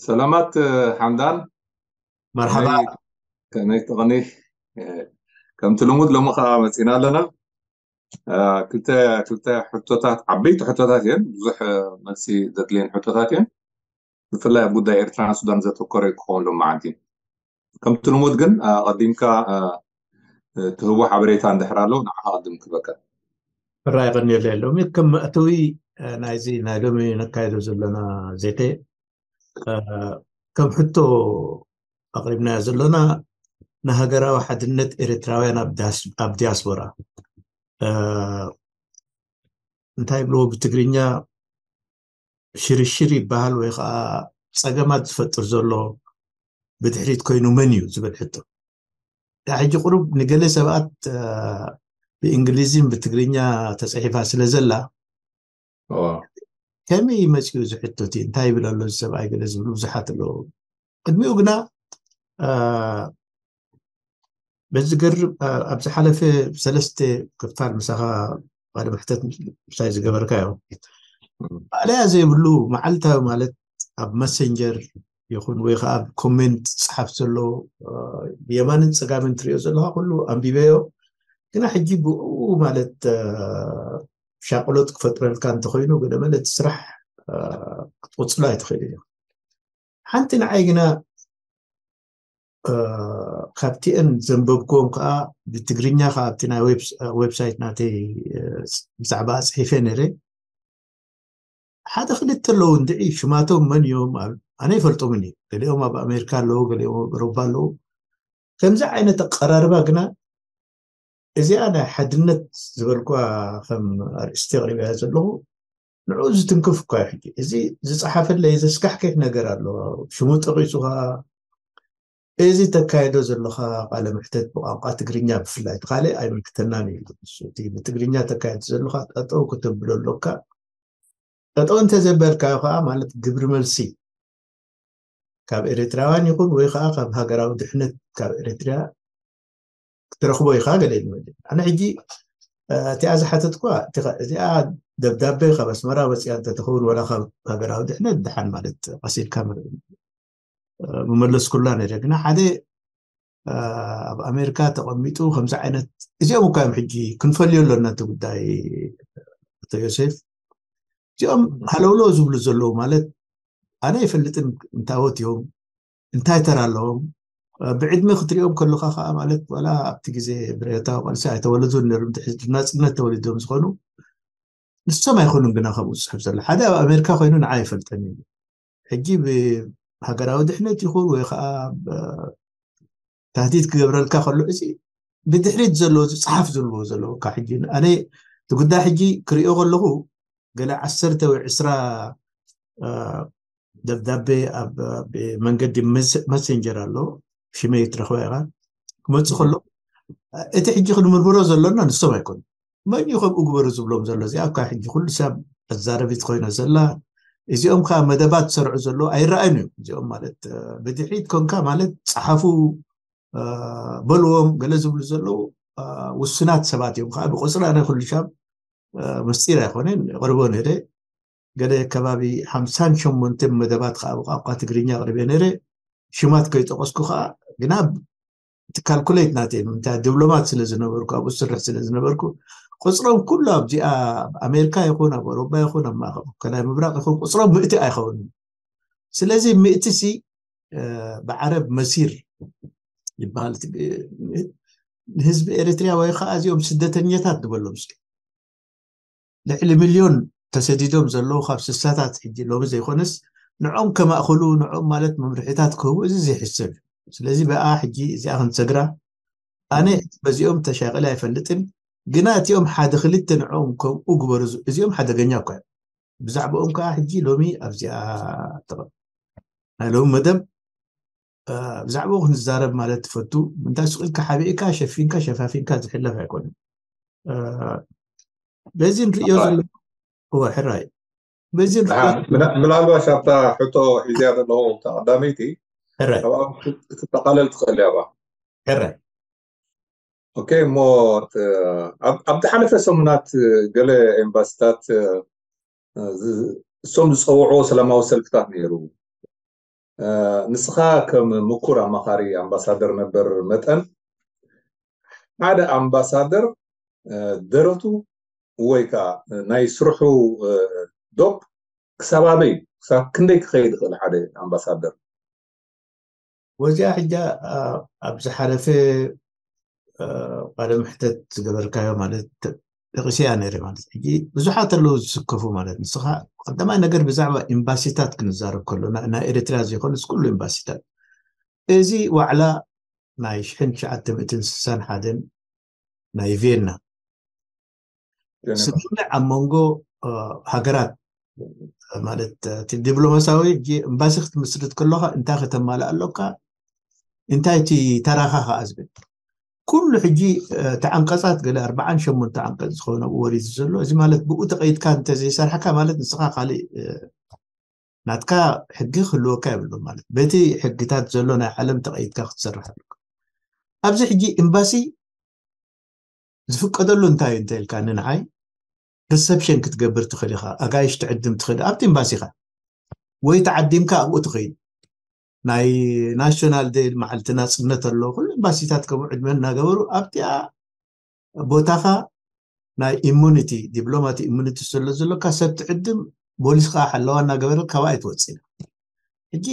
ሰላማት ሓምዳን። መርሓባ። ከመይ ትቕኒ? ከምቲ ልሙድ ሎሚ ከዓ መፂና ኣለና። ክልተ ክልተ ሕቶታት፣ ዓበይቲ ሕቶታት እየን፣ ብዙሕ መልሲ ዘድልየን ሕቶታት እየን። ብፍላይ ኣብ ጉዳይ ኤርትራን ሱዳን ዘተኮረ ክኸውን ሎም መዓልቲ። ከምቲ ልሙድ ግን ኣቐዲምካ ትህቦ ሓበሬታ እንድሕር ኣሎ ንዓኻ ኣቐድም ክበካ። ራይ ቀኒለ ሎሚ ከም መእተዊ ናይዚ ናይ ሎሚ ነካይዶ ዘለና ዜተ ከም ሕቶ ኣቕሪብናዮ ዘለና ንሃገራዊ ሓድነት ኤርትራውያን ኣብ ዲያስፖራ እንታይ ይብልዎ ብትግርኛ ሽርሽር ይበሃል ወይ ከዓ ፀገማት ዝፈጥር ዘሎ ብድሕሪት ኮይኑ መን እዩ ዝብል ሕቶ። ሕጂ ቁሩብ ንገለ ሰባት ብእንግሊዝን ብትግርኛ ተፅሒፋ ስለ ዘላ ከመይ መፅኡ እዚ ሕቶ እቲ እንታይ ይብል ኣሎ እዚ ሰብኣይ ገለ ዝብሉ ብዙሓት ኣለዉ። ቅድሚኡ ግና በዚ ገርብ ኣብ ዝሓለፈ ሰለስተ ክፋል ምሳኻ ቃለ መሕተት ምሳይ ዝገበርካዮ ማእለያ ዘይብሉ መዓልታዊ ማለት ኣብ መሰንጀር ይኹን ወይ ከዓ ኣብ ኮሜንት ዝፅሓፍ ዘሎ ብየማንን ፀጋምን ትሪኦ ዘለካ ኩሉ ኣንቢበዮ። ግና ሕጂ ብኡ ማለት ሻቅሎት ክፈጥረልካ እንተኮይኑ ገለ መለ እቲ ስራሕ ክትቅፅሎ ኣይትኽእል እዩ። ሓንቲ ንዓይ ግና ካብቲአን ዘንበብክዎም ከዓ ብትግርኛ ከዓ ኣብቲ ናይ ዌብሳይት ናተይ ብዛዕባ ፅሒፈ ነይረ። ሓደ ክልተ ኣለዉ እንድዒ ሽማቶም መን እዮም ኣነ ይፈልጦምን እዩ። ገሊኦም ኣብ ኣሜሪካ ኣለዉ፣ ገሊኦም ኣብ ኤሮፓ ኣለዉ። ከምዚ ዓይነት ኣቀራርባ ግና እዚኣ ናይ ሓድነት ዝበልኳ ከም ኣርእስቲ ኣቕሪበያ ዘለኹ ንዑ ዝትንክፍ እኳ እዩ። ሕጂ እዚ ዝፀሓፈለይ ዘስካሕክሕ ነገር ኣሎ። ሽሙ ጠቂሱ ከዓ እዚ ተካይዶ ዘለኻ ቃለ መሕተት ብቋንቋ ትግርኛ ብፍላይ እቲ ካልእ ኣይምልክተናን እዩ። ንሱ እቲ ብትግርኛ ተካይዶ ዘለኻ ጠጠው ክተብሎ ኣሎካ። ጠጠው እንተዘበልካዮ ከዓ ማለት ግብሪ መልሲ ካብ ኤርትራውያን ይኹን ወይ ከዓ ካብ ሃገራዊ ድሕነት ካብ ኤርትራ ክትረኽቦ ኢኻ ገለ ይመል ኣነ ሕጂ እቲኣ ዝሓተትኳ እዚኣ ደብዳቤ ካብ ኣስመራ መፅያ እንተትኸውን ወላ ካብ ሃገራዊ ድሕነት ድሓን ማለት ቀሲልካ ምመለስኩላ ነረ ግና ሓደ ኣብ ኣሜሪካ ተቐሚጡ ከምዚ ዓይነት እዚኦም እኳ እዮም ሕጂ ክንፈልዮ ኣለና እቲ ጉዳይ ኣቶ ዮሴፍ እዚኦም ሃለውሎ ዝብሉ ዘለዉ ማለት ኣነ ይፈልጥን እንታወት እዮም እንታይ ተራ ኣለዎም ብዕድመ ክትሪኦም ከለካ ከዓ ማለት ዋላ ኣብቲ ግዜ ብረታዊ ቃልሲ ኣይተወለዱን ነሩ ናፅነት ተወሊዶም ዝኾኑ ንሶም ኣይኮኑን ግና ከምኡ ዝፅሕፍ ዘሎ ሓደ ኣብ ኣሜሪካ ኮይኑ ንዓ ይፈልጠኒ እዩ ሕጂ ብሃገራዊ ድሕነት ይኹን ወይ ከዓ ታህዲድ ክገብረልካ ከሎ እዚ ብድሕሪት ዘሎ ዝፅሓፍ ዝብልዎ ዘለውካ ሕጂ ኣነ እቲ ጉዳይ ሕጂ ክሪኦ ከለኹ ገለ ዓሰርተ ወይ ዕስራ ደብዳቤ ኣብ መንገዲ መሰንጀር ኣሎ ሽመይ ትረኽበ ኢኻ ክመፅእ ከሎ እቲ ሕጂ ክንምርምሮ ዘሎና ንሶም ኣይኮኑ መን እዩ ከምኡ ግበሩ ዝብሎም ዘሎ እዚኣ እኳ ሕጂ ኩሉ ሰብ ኣዛረቢት ኮይና ዘላ እዚኦም ከዓ መደባት ዝሰርዑ ዘለዉ ኣይረኣዩን እዮም እዚኦም ማለት ብድሕሪት ኮንካ ማለት ፀሓፉ በልዎም ገለ ዝብሉ ዘለዉ ውሱናት ሰባት እዮም ከዓ ብቁፅሪ ኣነ ኩሉ ሻብ ምስጢር ኣይኮነን የቕርቦ ነይረ ገለ ከባቢ ሓምሳን ሸሞንተን መደባት ከዓ ብቋንቋ ትግርኛ ኣቕሪበ ነይረ ሽማት ከይጠቀስኩ ከዓ ግና እቲ ካልኩሌት ናተይ ምንታይ ዲፕሎማት ስለ ዝነበርኩ ኣብኡ ዝስርሕ ስለ ዝነበርኩ ቁፅሮም ኩሉ ኣብዚኣ ኣብ ኣሜሪካ ይኹን ኣብ ኣውሮፓ ይኹን ኣብ ማእከል ከላይ ምብራቅ ይኹን ቁፅሮም ምእቲ ኣይኸውን ስለዚ ምእቲ ሲ ብዓረብ መሲር ይበሃል ንህዝቢ ኤርትርያ ወይ ከዓ እዚኦም ስደተኛታት ንበሎም ስ ልዕሊ ሚልዮን ተሰዲዶም ዘለዉ ካብ ስሳታት ሕጂ ሎሚ ዘይኮነስ ንዖም ከማእክሉ ንዖም ማለት መምርሒታት ክህቡ እዚ ዘይሕሰብ እዩ ስለዚ ብኣ ሕጂ እዚኣ ክንሰግራ ኣነ በዚኦም ተሻቅለ ኣይፈልጥን ግና እቲኦም ሓደ ክልተ ንዖም ከምኡ ግበሩ እዚኦም ሓደገኛ እኳ ብዛዕባኦም ከዓ ሕጂ ሎሚ ኣብዚኣ ናይ ሎሚ መደብ ብዛዕባኡ ክንዛረብ ማለት ትፈቱ እንታይ ስቕ ኢልካ ሓቢእካ ሸፊንካ ሸፋፊንካ ዝሕለፍ ኣይኮነን በዚ ንርእዮ ዘሎ እወ ሕራይ በዚ ምናልባሽ ኣብታ ሕቶ ሒዝያ ዘለኹ እታ ቀዳመይቲ ሕራይ ክትጠቃለል ትኽእል እያ ሕራይ ኦኬ እሞ ኣብ ዝሓለፈ ሰሙናት ገለ ኤምባሲታት እሶም ዝፀውዕዎ ሰላማዊ ሰልፍታት ነይሩ ንስኻ ከም ምኩር ኣማኻሪ ኣምባሳደር ነበር መጠን ሓደ ኣምባሳደር ደረቱ ወይ ከዓ ናይ ስርሑ ዶብ ክሳብ ኣበይ ክሳብ ክንደይ ክኸይድ ይኽእል ሓደ ኣምባሳደር? ወዚኣ ሕጃ ኣብ ዝሓለፈ ቃለ ምሕተት ዝገበርካዮ ማለት ጠቂሰያ ነይረ ማለት ሕጂ ብዙሓት ኣለዉ ዝስከፉ ማለት ንስኻ ቀዳማይ ነገር ብዛዕባ ኤምባሲታት ክንዛረብ ከሎ ናይ ኤርትራ ዘይኮነስ ኩሉ ኤምባሲታት እዚ ዋዕላ ናይ ሽሕን ትሽዓተ ሚእትን ስሳን ሓደን ናይ ቬና ስምምዕ ኣብ መንጎ ሃገራት ማለት እቲ ዲፕሎማሲያዊ ሕጂ ኤምባሲ ክትምስርት ከለካ እንታይ ከተማልእ ኣሎካ እንታይ እቲ ተራኻ ከዓ ዝብል ኩሉ ሕጂ እቲ ዓንቀፃት ገለ ኣርባዓን ሸሞንተ ዓንቀፅ ዝኸውን ኣብኡ ወሪዱ ዘሎ እዚ ማለት ብኡ ተቐይድካ እንተዘይሰርሕካ ማለት ንስኻ ካሊእ ናትካ ሕጊ ክህልወካ የብሉ ማለት በቲ ሕግታት ዘሎ ናይ ዓለም ተቐይድካ ክትሰርሕ ኣለካ ኣብዚ ሕጂ ኤምባሲ ዝፍቀደሉ እንታይ እዩ እንተ ኢልካ ንንዓይ ሪሰፕሽን ክትገብር ትኽእል ኢኻ ኣጋይሽ ትዕድም ትኽእል ኣብቲ ኤምባሲኻ ወይ ተዓዲምካ ኣብኡ ትኽእል ናይ ናሽናል ዴይ መዓልቲ ናፅነት ኣሎ ኩሉ ኤምባሲታት ከምኡ ዕድመ እናገበሩ ኣብቲኣ ቦታኻ ናይ ኢሙኒቲ ዲፕሎማቲ ኢሙኒቲ ዘሎ ዘለካ ሰብ ትዕድም ቦሊስ ከዓ ሓለዋ እናገበረ ካባይ ትወፅእ ሕጂ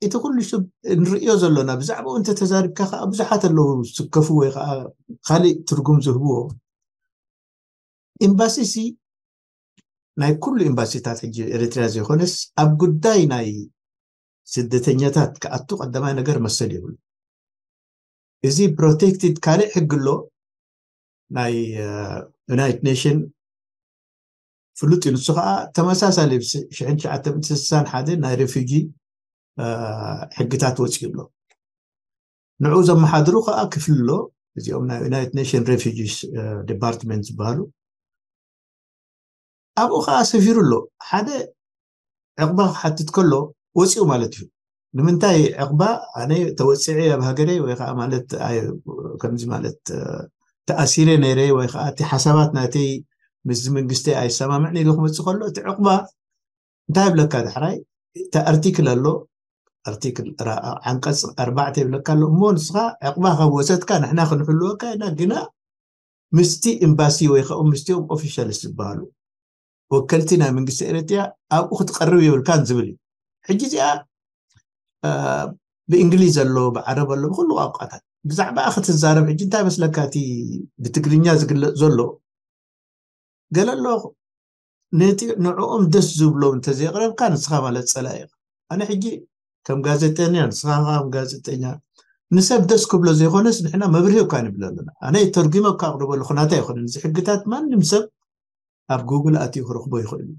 እቲ ኩሉ ሰብ ንርእዮ ዘሎና ብዛዕባኡ እንተተዛሪብካ ከዓ ብዙሓት ኣለዉ ዝስከፉ ወይ ከዓ ካሊእ ትርጉም ዝህብዎ ኤምባሲ ሲ ናይ ኩሉ ኤምባሲታት ሕጂ ኤርትራ ዘይኮነስ ኣብ ጉዳይ ናይ ስደተኛታት ክኣቱ ቀዳማይ ነገር መሰል ይብሉ እዚ ፕሮቴክትድ ካልእ ሕጊ ኣሎ ናይ ዩናይትድ ኔሽን ፍሉጥ እዩ ንሱ ከዓ ተመሳሳሊ ሽሕን ትሽዓተ ሚእትን ስሳን ሓደ ናይ ሬፊጂ ሕግታት ወፂኡ ኣሎ ንዕኡ ዘመሓድሩ ከዓ ክፍሊ ኣሎ እዚኦም ናይ ዩናይትድ ኔሽን ሬፊጂስ ዲፓርትመንት ዝበሃሉ ኣብኡ ከዓ ሰፊሩ ኣሎ ሓደ ዕቕባ ክሓትት ከሎ ወፂኡ ማለት እዩ ንምንታይ ዕቕባ ኣነ ተወፂዐ ኣብ ሃገረይ ወይ ከዓ ማለት ከምዚ ማለት ተኣሲረ ነይረ ወይ ከዓ እቲ ሓሳባት ናተይ ምስዚ መንግስቲ ኣይሰማምዕን ኢሉ ክመፅእ ከሎ እቲ ዕቕባ እንታይ ይብለካ ዳሕራይ እቲ ኣርቲክል ኣሎ ኣርቲክል ዓንቀፅ ኣርባዕተ ይብለካ ኣሎ እሞ ንስኻ ዕቕባ ካብ ወሰድካ ንሕና ክንሕልወካ ኢና ግና ምስቲ ኤምባሲ ወይ ከዓ ምስቲኦም ኦፊሻልስ ዝበሃሉ ወከልቲ ናይ መንግስቲ ኤርትያ ኣብኡ ክትቀርብ የብልካን ዝብል እዩ ሕጂ እዚኣ ብእንግሊዝ ኣሎ ብዓረብ ኣሎ ብኩሉ ቋንቋታት ብዛዕባ ክትዛረብ ሕጂ እንታይ መስለካ እቲ ብትግርኛ ዝግለፅ ዘሎ ገለ ኣሎ ነቲ ንዕኦም ደስ ዝብሎም እንተዘየቕረብካ ንስኻ ማለት ፀላኢ ኢኻ ኣነ ሕጂ ከም ጋዜጠኛ ንስኻ ከም ጋዜጠኛ ንሰብ ደስ ክብሎ ዘይኮነስ ንሕና መብርሂ እኳ ንብል ኣለና ኣነ ተርጉመ እኳ ኣቕርበ ኣለኹ ናታ ይኮነ እዚ ሕግታት ማንም ሰብ ኣብ ጉግል ኣትዩ ክረኽቦ ይኽእል እዩ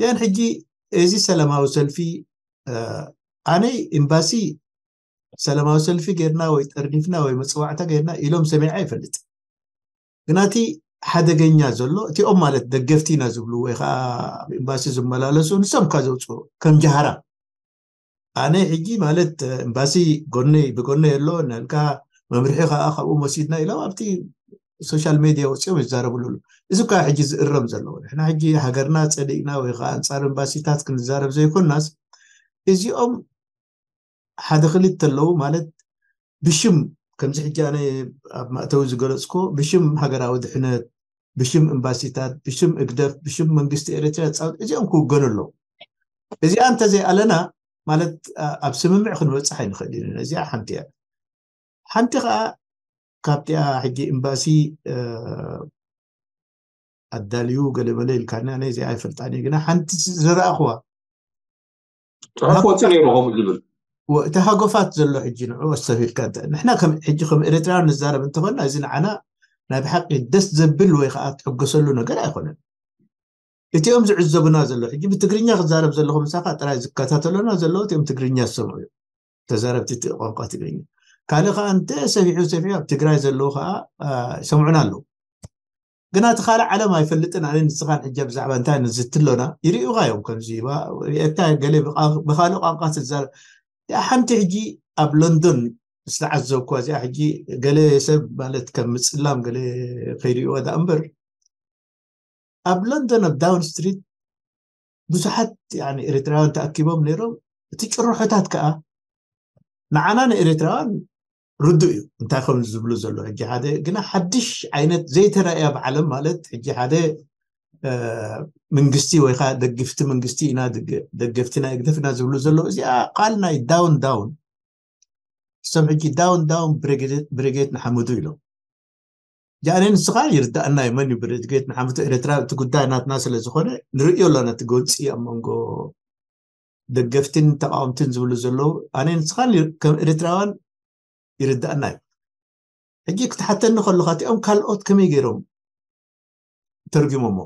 ያን ሕጂ እዚ ሰላማዊ ሰልፊ ኣነ ኤምባሲ ሰላማዊ ሰልፊ ጌርና ወይ ጠርኒፍና ወይ መፅዋዕታ ጌርና ኢሎም ሰሚዓ ይፈልጥ ግናቲ ሓደገኛ ዘሎ እቲኦም ማለት ደገፍቲ ኢና ዝብሉ ወይ ከዓ ኣብ ኤምባሲ ዝመላለሱ ንሶም ካ ዘውፅኡ ከም ጃሃራ ኣነ ሕጂ ማለት ኤምባሲ ጎነይ ብጎነይ ኣሎ እናልካ መምርሒ ከዓ ካብኡ ወሲድና ኢሎም ኣብቲ ሶሻል ሜድያ ወፂኦም ይዛረብሉ ኣሎ እዚ ካ ሕጂ ዝእረም ዘለዎ ንሕና ሕጂ ሃገርና ፀሊእና ወይ ከዓ ኣንፃር ኤምባሲታት ክንዛረብ ዘይኮናስ እዚኦም ሓደ ክልተ ኣለዉ ማለት ብሽም ከምዚ ሕጂ ኣነ ኣብ ማእተዊ ዝገለፅኮ ብሽም ሃገራዊ ድሕነት ብሽም ኤምባሲታት ብሽም እግደፍ ብሽም መንግስቲ ኤርትራ ፃውት እዚኦም ክውገኑ ኣለዉ እዚኣ እንተዘይኣለና ማለት ኣብ ስምምዕ ክንበፅሕ ኣይንኽእል ኢና እዚኣ ሓንቲ እያ ሓንቲ ከዓ ካብቲኣ ሕጂ ኤምባሲ ኣዳልዩ ገለመለ ኢልካኒ ኣነ እዚኣ ኣይፈልጣን እየ ግና ሓንቲ ዝረኣኽዋ ፅሑፍ ወፂ ነይሩ ከምኡ ዝብል እቲ ሃጎፋት ዘሎ ሕጂ ንዑ ኣስተብሂልካ ንሕና ሕጂ ከም ኤርትራውያን ንዛረብ እንተኾንና እዚ ንዓና ናይ ብሓቂ ደስ ዘብል ወይ ከዓ ትሕገሰሉ ነገር ኣይኮነን እቲኦም ዝዕዘቡና ዘሎ ሕጂ ብትግርኛ ክዛረብ ዘለኹ ምሳኻ ጥራይ ዝከታተሉና ዘለዉ እቲኦም ትግርኛ ዝሰምዑ እዮም ተዛረብቲ ቋንቋ ትግርኛ ካልእ ከዓ እንተ ሰፊሑ ሰፊሑ ኣብ ትግራይ ዘለዉ ከዓ ይሰምዑና ኣለዉ ግና እቲ ካልእ ዓለም ኣይፈልጥን ኣነ ንስኻን ሕጂ ብዛዕባ እንታይ ንዝቲ ኣሎና ይርእዩኻ እዮም ከምዚ ሪኤካ ገለ ብካልእ ቋንቋ ትዛረብ ሓንቲ ሕጂ ኣብ ሎንዶን ዝተዓዘብኳ እዚኣ ሕጂ ገለ ሰብ ማለት ከም ምፅላም ገለ ከይርእይዋ ዳ እምበር ኣብ ሎንዶን ኣብ ዳውን ስትሪት ብዙሓት ኤርትራውያን ተኣኪቦም ነይሮም እቲ ጭርሖታት ከዓ ንዓና ንኤርትራውያን ርዱእ እዩ እንታይ ከም ዝብሉ ዘሎ። ሕጂ ሓደ ግና ሓድሽ ዓይነት ዘይተረእያ ብዓለም ማለት ሕጂ ሓደ መንግስቲ ወይ ከዓ ደግፍቲ መንግስቲ ኢና ደገፍቲ ናይ ህግደፍ ኢና ዝብሉ ዘለዉ እዚኣ ቃል ናይ down down። እሶም ሕጂ down down ብሪጌድ ንሓመዱ ኢሎም። ጃኔ ንስኻ ይርዳእና እዩ መን እዩ ብሪጌድ ንሓመዱ ኤርትራ እቲ ጉዳይ ናትና ስለ ዝኾነ ንርእዮ ኣለና እቲ ጎንፂ ኣብ መንጎ ደገፍትን ተቃወምትን ዝብሉ ዘለዉ ኣነ ንስኻን ከም ኤርትራውያን ይርዳእና እዩ። ሕጂ ክትሓተኒ ከለካ እቲኦም ካልኦት ከመይ ገይሮም ተርጉሞሞ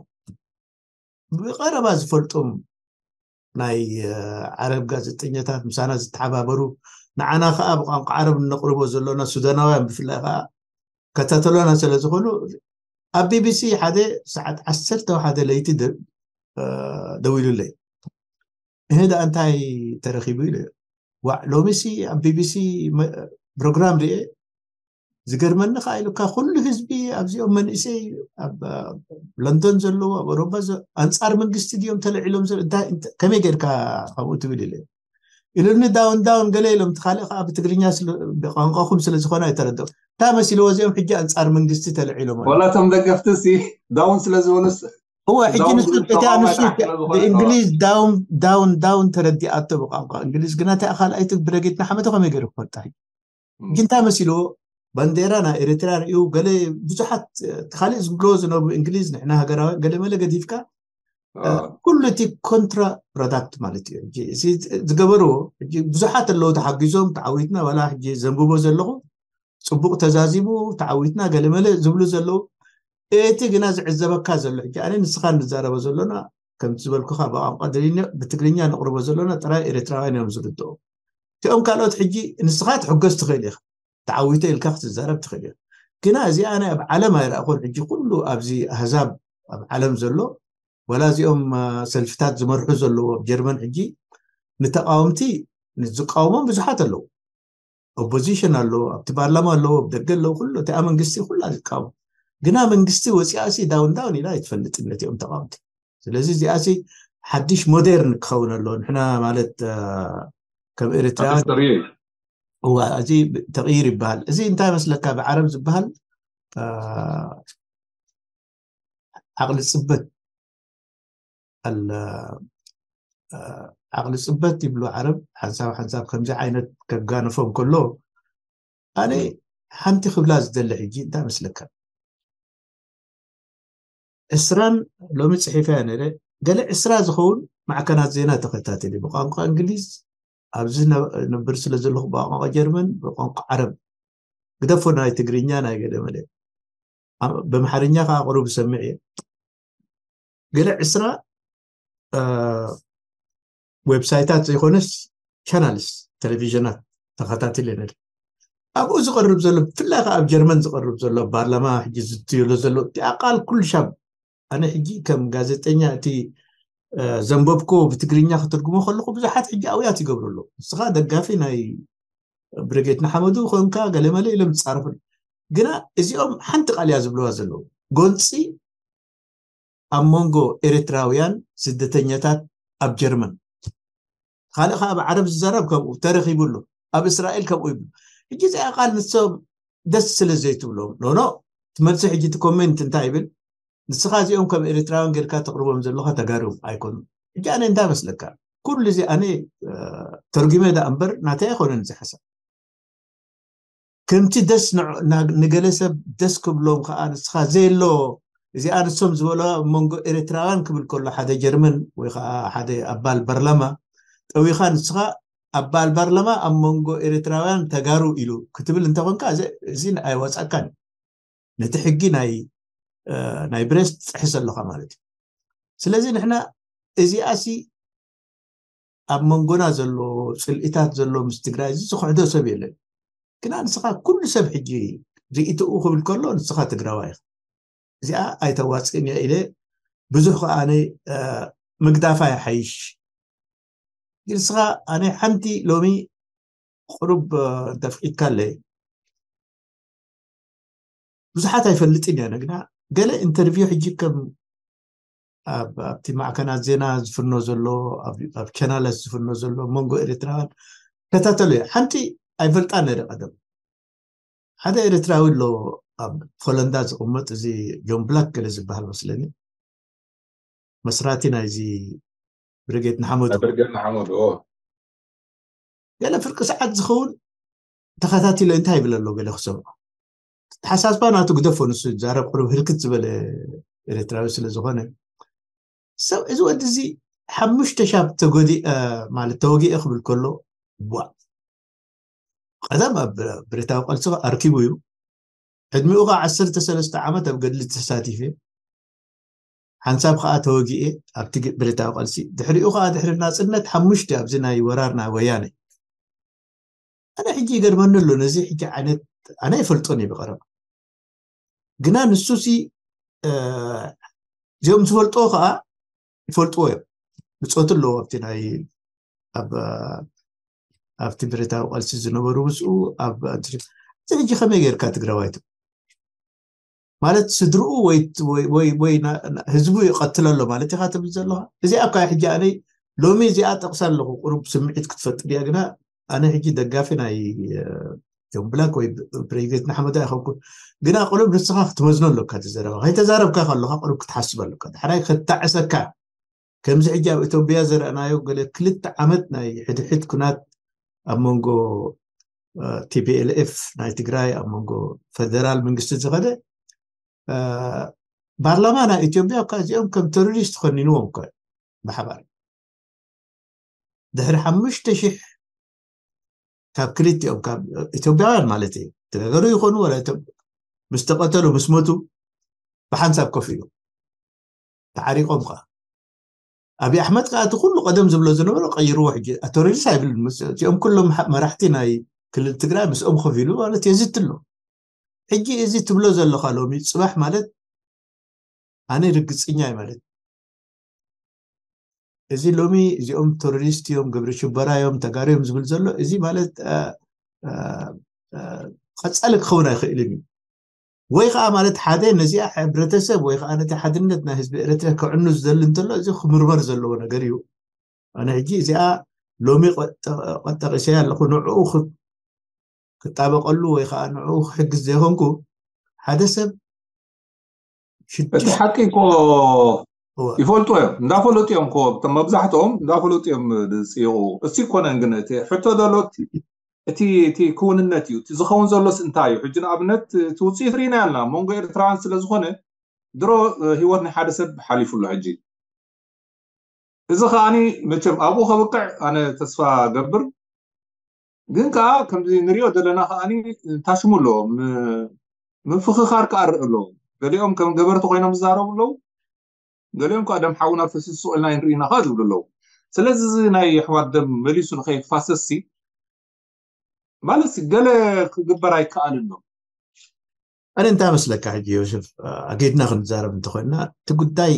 ብቀረባ ዝፈልጦም ናይ ዓረብ ጋዜጠኛታት ምሳና ዝተሓባበሩ ንዓና ከዓ ብቋንቋ ዓረብ እነቅርቦ ዘሎና ሱዳናውያን ብፍላይ ከዓ ከታተሎና ስለ ዝኾኑ ኣብ ቢቢሲ ሓደ ሰዓት ዓሰርተ ሓደ ለይቲ ደዊሉለይ። እህ ደኣ እንታይ ተረኺቡ ኢሉ። ዋዕ ሎሚሲ ኣብ ቢቢሲ ፕሮግራም ርኤ ዝገርመኒ ከዓ ኢሉካ ኩሉ ህዝቢ ኣብዚኦም መንእሰይ ኣብ ለንደን ዘለዉ ኣብ ኣውሮፓ ኣንፃር መንግስቲ ድዮም ተለዒሎም ከመይ ጌርካ ከምኡ ትብል ኢለ ኢሉኒ። ዳውን ዳውን ገለ ኢሎም እቲ ካልእ ከዓ ብትግርኛ ብቋንቋኹም ስለ ዝኾነ ኣይተረድኦም። እንታይ መሲልዎ እዚኦም ሕጂ ኣንፃር መንግስቲ ተለዒሎም ኣለዉ። ወላቶም ደገፍቲ ሲ ዳውን ስለ ዝበሉስ እወ ሕጂ ንሱ እቲ ኣንሱ ብእንግሊዝ ዳውን ዳውን ዳውን ተረዲኣቶ ብቋንቋ እንግሊዝ ግና እንታይ ካልኣይቲ ብረጌድ ንሓመዱ ከመይ ገይሩ ክፈልጣ ሕጂ እንታይ መሲልዎ ባንዴራ ናይ ኤርትራ ርእዩ ገለ ብዙሓት ካልእ ዝብሎ ዝነብሩ እንግሊዝ ንሕና ሃገራውያን ገለ መለ ገዲፍካ ኩሉ እቲ ኮንትራ ፕሮዳክት ማለት እዩ። ዝገበርዎ ብዙሓት ኣለዉ ተሓጊዞም ተዓዊትና ዋላ ሕጂ ዘንብቦ ዘለኹ ፅቡቅ ተዛዚሙ ተዓዊትና ገለ መለ ዝብሉ ዘለዉ እቲ ግና ዝዕዘበካ ዘሎ ሕጂ ኣነ ንስኻ ንዛረበ ዘሎና ከምቲ ዝበልኩኻ ብቋንቋ ደሊና ብትግርኛ ነቕርቦ ዘሎና ጥራይ ኤርትራውያን እዮም ዝርድኦ። እቲኦም ካልኦት ሕጂ ንስኻ ትሕገዝ ትኽእል ኢኻ ተዓዊተ ኢልካ ክትዛረብ ትኽእል ኢኻ። ግና እዚኣ ናይ ኣብ ዓለም ኣይረኣኹን ሕጂ ኩሉ ኣብዚ ኣህዛብ ኣብ ዓለም ዘሎ ወላ እዚኦም ሰልፍታት ዝመርሑ ዘለዉ ኣብ ጀርመን ሕጂ ንተቃወምቲ ዝቃወሞም ብዙሓት ኣለዉ። ኦፖዚሽን ኣለዎ ኣብቲ ፓርላማ ኣለዎ ኣብ ደገ ኣለዉ ኩሉ እቲኣ መንግስቲ ኩላ ዝቃወም ግና መንግስቲ ወፂኣሲ ዳውን ዳውን ኢላ ኣይትፈልጥን ነቲኦም ተቃወምቲ። ስለዚ እዚኣሲ ሓድሽ ሞዴርን ክኸውን ኣለዎ ንሕና ማለት ከም ኤርትራ እዋ እዚ ተቕይር ይበሃል። እዚ እንታይ መስለካ ብዓረብ ዝበሃል ዓቕሊ ፅበት ዓቕሊ ፅበት ይብሉ ዓረብ ሓንሳብ ሓንሳብ ከምዚ ዓይነት ከጋንፎም ከሎ ኣነ ሓንቲ ክብላ ዝደሊ ሕጂ እንታይ መስለካ ዕስራን ሎሚ ፅሒፈያ ነረ ገለ ዕስራ ዝኸውን ማዕከናት ዜና ተኸታተሊ ብቋንቋ እንግሊዝ ኣብዚ ነብር ስለ ዘለኹ ብቋንቋ ጀርመን ብቋንቋ ዓረብ ግደፎ ናይ ትግርኛ ናይ ገለ መለ ብኣምሓርኛ ከዓ ቅሩብ ዝሰምዕ እየ ገለ ዕስራ ዌብሳይታት ዘይኮነስ ቻናልስ ቴሌቪዥናት ተኸታትል ነር ኣብኡ ዝቐርብ ዘሎ ብፍላይ ከዓ ኣብ ጀርመን ዝቐርብ ዘሎ ፓርላማ ሕጂ ዝትየሎ ዘሎ እቲኣ ቃል ኩሉ ሻብ ኣነ ሕጂ ከም ጋዜጠኛ እቲ ዘንበብኮ ብትግርኛ ክትርጉሞ ከለኩ ብዙሓት ሕጂ ኣውያት ይገብሩ ኣለዉ ንስኻ ደጋፊ ናይ ብርጌድ ንሓመዱ ኮንካ ገለመለ ኢሎም ዝፃረፉ ግና እዚኦም ሓንቲ ቃል እያ ዝብልዋ ዘለዉ ጎንፂ ኣብ መንጎ ኤርትራውያን ስደተኛታት ኣብ ጀርመን ካልእ ከዓ ኣብ ዓረብ ዝዛረብ ከምኡ ተረኪቡ ኣሎ ኣብ እስራኤል ከምኡ ይብሉ ሕጂ እዚኣ ቃል ንሶም ደስ ስለ ዘይትብሎም ኖኖ ትመልሲ ሕጂ እቲ ኮሜንት እንታይ ይብል ንስኻ እዚኦም ከም ኤርትራውያን ጌርካ ተቕርቦም ዘለኻ ተጋሩ ኣይኮኑን ሕጂ ኣነ እንታይ መስለካ ኩሉ እዚ ኣነ ተርጉመ ዳ እምበር ናተይ ኣይኮነን እዚ ሓሳብ ከምቲ ደስ ንገለ ሰብ ደስ ክብሎም ከዓ ንስኻ ዘየሎ እዚኣ ንሶም ዝበሎ ኣብ መንጎ ኤርትራውያን ክብል ከሎ ሓደ ጀርመን ወይ ከዓ ሓደ ኣባል ፓርላማ ጠዊኻ ንስኻ ኣባል ፓርላማ ኣብ መንጎ ኤርትራውያን ተጋሩ ኢሉ ክትብል እንተኾንካ እዚ ኣይወፃካን ነቲ ሕጊ ናይ ናይ ብሬስ ትጥሕስ ኣለኻ ማለት እዩ ስለዚ ንሕና እዚኣሲ ኣብ መንጎና ዘሎ ፅልኢታት ዘሎ ምስ ትግራይ እዚ ዝክሕዶ ሰብ የለን ግና ንስኻ ኩሉ ሰብ ሕጂ ርእትኡ ክብል ከሎ ንስኻ ትግራዋ ኢኻ እዚኣ ኣይተዋፅእን እያ ኢለ ብዙሕ ከዓ ምግዳፋ ይሓይሽ ንስኻ ኣነ ሓንቲ ሎሚ ቁሩብ እንተፍቂድካ ኣለ ብዙሓት ኣይፈልጥን እያ ነግና ገለ ኢንተርቪው ሕጂ ከም ኣብ ኣብቲ ማዕከናት ዜና ዝፍኖ ዘሎ፣ ኣብ ኣብ ቻናላት ዝፍኖ ዘሎ መንጎ ኤርትራውያን ከታተሎ እየ። ሓንቲ ኣይፈልጣን ነይረ ቀደም። ሓደ ኤርትራዊ ኣሎ ኣብ ሆለንዳ ዝቕመጥ፣ እዚ ጆን ብላክ ገለ ዝበሃል መስለኒ፣ መስራቲ ናይዚ ብርጌድ ንሓመዱ። ብርጌድ ንሓመዱ፣ ኦ። ገለ ፍርቂ ሰዓት ዝኸውን ተኸታቲሎ እንታይ ይብል ኣሎ ገለ ክሰምዖ። ተሓሳስባ ናቱ ግደፎ፣ ንሱ ዛረብ ቅሩብ ህልክት ዝበለ ኤርትራዊ ስለ ዝኾነ። ሰብ እዚ ወዲ እዚ ሓሙሽተ ሻብ ተጎዲ-፣ እ፣ ማለት ተወጊኤ ክብል ከሎ፣ ዋ። ቀደም ኣብ ብረታዊ ቃልሲ ኣርኪቡ እዩ። ዕድሚኡ ኸዓ ዓሰርተ ሰለስተ ዓመት ኣብ ገድሊ ተሳቲፈ። ሓንሳብ ኸዓ ተወጊኤ ኣብቲ ግ-፣ ብረታዊ ቃልሲ። ድሕሪኡ ኸዓ ድሕሪ ናጽነት ሓሙሽተ ኣብዚ ናይ ወራር ናይ ወያነ። ኣነ ሕጂ ይገርመኒ ኣሎ ነዚ ሕጂ ዓይነት፣ ኣነ ይፈልጦን እየ ብቐረባ። ግና ንሱሲ፣ እ፣ እዚኦም ዝፈልጥዎ ኸዓ ይፈልጥዎ እዮም። ብጾቱ ኣለዎ ኣብቲ ናይ፣ ኣብ፣ ኣብቲ ብረታዊ ቃልሲ ዝነበሩ ምስኡ፣ ኣብ፣ እቲ ሕጂ ከመይ ጌርካ ትግራዋይቱ? ማለት ስድርኡ ወይ፣ ወይ፣ ወይ፣ ወይ ና-፣ ና-፣ ህዝቡ ይቐትል ኣሎ ማለት ኢኻ ትብል ዘለኻ? እዚኣ እኳ ሕጂ ኣነ ሎሚ እዚኣ ጠቕሳ ኣለኹ፣ ቁሩብ ስምዒት ክትፈጥር እያ። ግና ኣነ ሕጂ ደጋፊ ናይ፣ እ፣ ጆን ብላክ ወይ ፕሬዚደንት ንሓመዱ ኣይኮንኩን። ግና ቁሩብ ንስኻ ክትመዝኖ ኣለካ እቲ ዘረባ። ከይተዛረብካ ከለኻ ቁሩብ ክትሓስብ ኣለካ። ዳሕራይ ከጣዕሰካ። ከምዚ ሕጂ ኣብ ኢትዮጵያ ዘረኣናዮ ገለ ክልተ ዓመት ናይ ሕድሕድ ኩናት ኣብ መንጎ፣ እ፣ ቲ ፒ ኤል ኤፍ ናይ ትግራይ፣ ኣብ መንጎ ፈደራል መንግስቲ ዝኸደ፣ እ፣ ፓርላማ ናይ ኢትዮጵያ እኳ እዚኦም ከም ቴሮሪስት ኮኒንዎም እኮ ብሓባር። ድሕሪ ሓሙሽተ ሺሕ ካብ ክልቲኦም፣ ካብ ኢትዮጵያውያን ማለት እዩ፣ ተጋገሩ ይኾኑ ወላ ኢትዮ-፣ ምስ ተቐተሉ፣ ምስ ሞቱ ብሓንሳብ ኮፍ ኢሉ ተዓሪቖም ኸዓ። ኣብይ ኣሕመድ ከዓ እቲ ኩሉ ቀደም ዝብሎ ዝነበረ ቀይርዎ። ሕጂ ቴሮሪስት ኣይብልን። ምስ እቲኦም ኩሎም ሓ-፣ መራሕቲ ናይ ክልል ትግራይ ምስኦም ኮፍ ኢሉ ማለት የዝቲ ኣሎ። ሕጂ እዚ ትብሎ ዘለኻ ሎሚ ጽባሕ ማለት ኣነ ርግጽኛ እየ ማለት፣ እዚ ሎሚ እዚኦም ቴሮሪስት እዮም፣ ግብሪ ሽበራ እዮም፣ ተጋሩ እዮም ዝብል ዘሎ፣ እዚ ማለት፣ እ፣ እ፣ እ፣ ቀጻሊ ክኸውን ኣይኽእልን እዩ። ወይ ከዓ ማለት ሓደ ነዚኣ ሕብረተሰብ ወይ ከዓ ነቲ ሓድነት ናይ ህዝቢ ኤርትራ ከዕኑ ዝደሊ እንተሎ፣ እዚ ክምርመር ዘለዎ ነገር እዩ። ኣነ ሕጂ እዚኣ ሎሚ ቀ-፣ ጠ-፣ ጠቂሰያ ኣለኹ፣ ንዕኡ ክ-፣ ክጣበቀሉ ወይ ከዓ ንዕኡ ክሕግዝ ዘይኮንኩ፣ ሓደ ሰብ ሽዱሽተ እቲ ሓቂ እኮ እወ። ይፈልጡ እዮም፣ እንዳፈለጡ እዮም እኮ፣ እቶም መብዛሕትኦም እንዳፈለጡ እዮም ዝፅይቑ። እሱ ይኮነን ግን እቲ ሕቶ ዘሎ እቲ፣ እቲ፣ እቲ ክውንነት እዩ። እቲ ዝኸውን ዘሎስ እንታይ እዩ? ሕጂ ንኣብነት እቲ ውፅኢት ርኢና ያልና፣ መንጎ ኤርትራውያን ስለ ዝኾነ ድሮ፣ እ፣ ህይወት ናይ ሓደ ሰብ ሓሊፉ ኣሎ። ሕጂ እዚ ከኣኒ መቸም ኣብኡ ከብቅዕ ኣነ ተስፋ ገብር። ግን ከኣ ከምዚ ንሪኦ ዘለና ከኣኒ ታሽሙ ኣሎ። ም-፣ ምፍኽኻር ከኣ ርእ ኣሎ። ገሊኦም ከም ገበርቲ ኮይኖም ዝዛረቡ ኣለዉ። ገሊኦም ከኣ ደም ሓውና ፈሲሱ ስቕ ኢልና ኣይንርኢ ኢና ከኣ ዝብሉ ኣለዉ። ስለዚ እዚ ናይ ኣሕዋት ደም መሊሱ ንኸይፋሰስሲ ማለት ገለ ክግበር ኣይከኣልን ዶ? ኣነ እንታይ መስለካ ሕጂ ዮሴፍ፣ ኣገድና ክንዛረብ እንተኾይና፣ እቲ ጉዳይ፣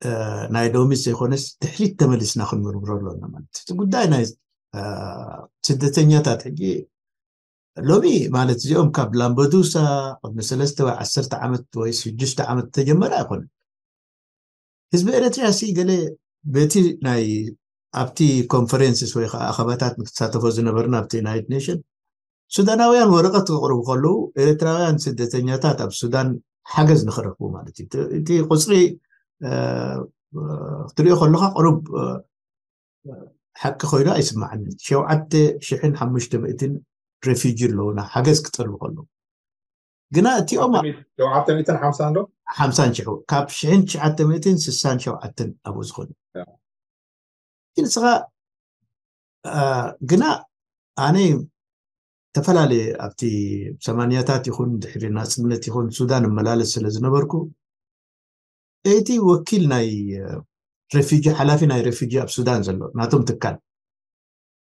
እ፣ ናይ ሎሚ ዘይኮነስ ድሕሪት ተመሊስና ክንምርምሮ ኣለና ማለት እዩ። እቲ ጉዳይ ናይ፣ እ፣ ስደተኛታት ሕጂ ሎሚ ማለት እዚኦም ካብ ላምበዱሳ ቅድሚ ሰለስተ ወይ ዓሰርተ ዓመት ወይ ሽዱሽተ ዓመት ተጀመረ ኣይኮነን። ህዝቢ ኤርትራ ሲ ገለ በቲ ናይ ኣብቲ ኮንፈረንስስ ወይ ከዓ ኣኸባታት ንክትሳተፎ ዝነበርና ኣብቲ ዩናይትድ ኔሽን፣ ሱዳናውያን ወረቐት ክቕርቡ ከለዉ ኤርትራውያን ስደተኛታት ኣብ ሱዳን ሓገዝ ንኽረኽቡ ማለት እዩ። እቲ፣ እቲ ቁፅሪ፣ እ፣ ክትሪኦ ከለኻ ቅሩብ፣ እ፣ ሓቂ ኮይኑ ኣይስማዓንን። ሸውዓተ ሽሕን ሓሙሽተ ሚእትን ሬፊጂ ኣለዉና ሓገዝ ክጠልቡ ከለዉ። ግና እቲኦም ሸውዓተ ሚእትን ሓምሳን ዶ? ሓምሳን ሽሕ፣ ካብ ሽሕን ትሽዓተ ሚእትን ስሳን ሸውዓተን ኣብኡ ዝኾኑ። ያ። ግን ንስኻ፣ አ፣ ግና ኣነ ዝተፈላለየ ኣብቲ ሰማንያታት ይኹን ድሕሪ ናጽነት ይኹን ሱዳን እመላለስ ስለ ዝነበርኩ፣ እቲ ወኪል ናይ፣ እ፣ ሬፊጂ፣ ሓላፊ ናይ ሬፊጂ ኣብ ሱዳን ዘሎ ናቶም ትካል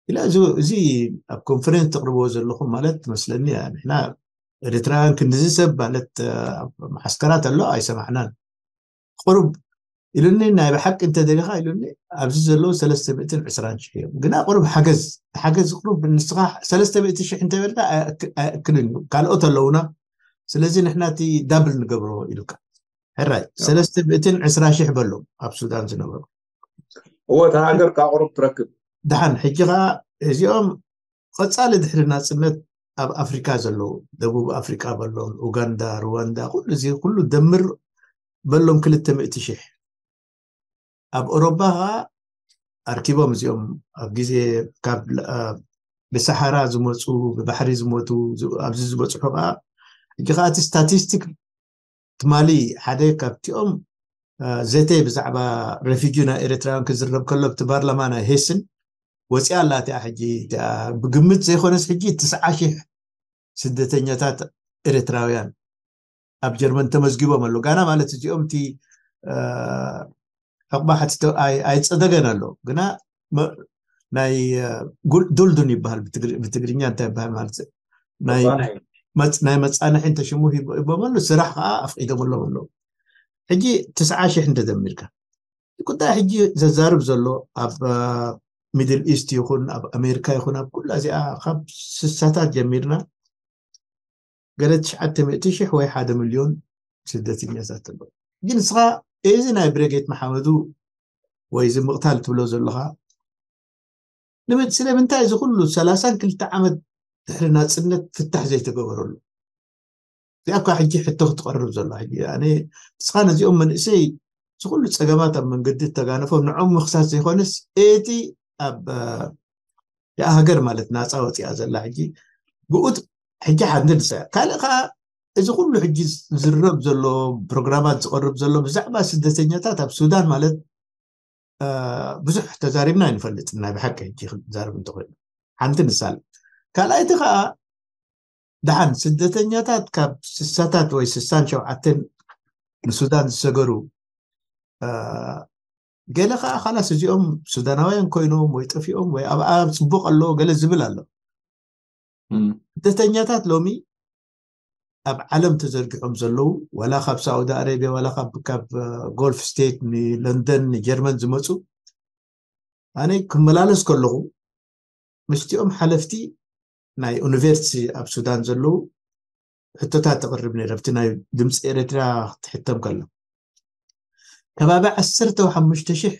ኢለ፣ እዚ፣ እዚ ኣብ ኮንፈረንስ ተቕርብዎ ዘለኹም ማለት ትመስለኒ እያ። ንሕና ኤርትራውያን ክንድዚ ሰብ ማለት፣ እ፣ ኣብ መዓስከራት ኣሎ ኣይሰማዕናን። ቁሩብ ኢሉኒ፣ ናይ ብሓቂ እንተደሊኻ ኢሉኒ፣ ኣብዚ ዘለዉ ሰለስተ ሚእትን ዕስራን ሽሕ እዮም። ግና ቁሩብ ሓገዝ፣ ሓገዝ ቁሩብ ንስኻ ሰለስተ ሚእቲ ሽሕ እንተበልካ ኣየእክ-፣ ኣየእክልን እዩ። ካልኦት ኣለዉና። ስለዚ ንሕና እቲ ዳብል ንገብሮ ኢሉካ። ሕራይ ሰለስተ ሚእትን ዕስራ ሺሕ በሎም ኣብ ሱዳን ዝነበሩ። እወ፣ እታ ሃገር ካብ ቁሩብ ትረክብ። ደሓን ሕጂ ከዓ እዚኦም ቀፃሊ ድሕሪ ናፅነት ኣብ ኣፍሪካ ዘለዉ፣ ደቡብ ኣፍሪካ በሎም፣ ኡጋንዳ፣ ሩዋንዳ፣ ኩሉ እዚ ኩሉ ደምር በሎም ክልተ ሚእቲ ሺሕ። ኣብ ኦሮባ ከዓ ኣርኪቦም እዚኦም ኣብ ግዜ ካብ ለ- አ፣ ብሰሓራ ዝመፁ፣ ብባሕሪ ዝሞቱ፣ ዝ- ኣብዚ ዝበፅሑ ከዓ ሕጂ ከዓ እቲ ስታቲስቲክ ትማሊ ሓደ ካብቲኦም አ፣ ዘተ ብዛዕባ ሬፊጂ ናይ ኤርትራውያን ክዝረብ ከሎ ኣብቲ ፓርላማ ናይ ሄስን ወፂኣ ኣላ። እቲኣ ሕጂ እቲኣ ብግምት ዘይኮነስ ሕጂ ትስዓ ሺሕ ስደተኛታት ኤርትራውያን ኣብ ጀርመን ተመዝጊቦም ኣሎ። ጋና ማለት እዚኦም እቲ አ፣ ዕቕባ ሓቲቶ ኣይ- ኣይፀደገን ኣሎ፣ ግና መ- ናይ አ፣ ጉል- ዱልዱን ይበሃል ብትግር- ብትግርኛ እንታይ ይበሃል ማለት ናይ መፃንሒ። መፅ- ናይ መፃንሒ እንተሽሙ ሂቦ- ሂቦም ኣሎ፣ ስራሕ ከዓ ኣፍቂዶምሎም ኣለዉ። ሕጂ ትስዓ ሺሕ እንተደሚርካ እቲ ጉዳይ ሕጂ ዘዛርብ ዘሎ ኣብ ሚድል ኢስት ይኹን ኣብ ኣሜሪካ ይኹን ኣብ ኩላ እዚኣ ካብ ስሳታት ጀሚርና ገለ ትሽዓተ ሚእቲ ሺሕ ወይ ሓደ ሚልዮን ስደተኛታት ኣለዉ። ግን ንስኻ እዚ ናይ ብረጌት መሓመዱ ወይ እዚ ምቕታል ትብሎ ዘለኻ ንምንት ስለምንታይ እዚ ኩሉ ሰላሳን ክልተ ዓመት ድሕሪ ናፅነት ፍታሕ ዘይተገበረሉ? እዚኣ እኳ ሕጂ ሕቶ ክትቐርብ ዘሎ ሕጂ ኣነ ንስኻ ነዚኦም መንእሰይ እዚ ኩሉ ፀገማት ኣብ መንገዲ እተጋነፎም ንዖም ምኽሳስ ዘይኮነስ እቲ ኣብ እ፣ እዚኣ ሃገር ማለት ናፃ ወፂኣ ዘላ ሕጂ ብኡት ሕጂ ሓንቲ ንሳ ካልእ ከዓ እዚ ኩሉ ሕጂ ዝረብ ዘሎ ፕሮግራማት ዝቐርብ ዘሎ ብዛዕባ ስደተኛታት ኣብ ሱዳን ማለት እ፣ ብዙሕ ተዛሪብና ኣይንፈልጥን ናይ ብሓቂ ሕጂ ክንዛረብ እንተኮይኑ ሓንቲ ንሳል ካልኣይቲ ከዓ ደሓን ስደተኛታት ካብ ስሳታት ወይ ስሳን ሸውዓተን ንሱዳን ዝሰገሩ እ፣ ገለ ከዓ ካላስ እዚኦም ሱዳናውያን ኮይኖም ወይ ጠፊኦም ወይ ኣብኣ ፅቡቅ ኣሎ ገለ ዝብል ኣሎ። እም። ስደተኛታት ሎሚ ኣብ ዓለም ተዘርጊሖም ዘለዉ ዋላ ካብ ሳውዲ ኣረቢያ ዋላ ካብ ካብ ጎልፍ ስቴት ንለንደን ንጀርመን ዝመፁ ኣነ ክመላለስ ከለኹ ምስቲኦም ሓለፍቲ ናይ ዩኒቨርሲቲ ኣብ ሱዳን ዘለዉ ሕቶታት ተቕርብ ነይረ ኣብቲ ናይ ድምፂ ኤርትራ ክትሕተም ከሎ ከባቢ ዓሰርተ ሓሙሽተ ሺሕ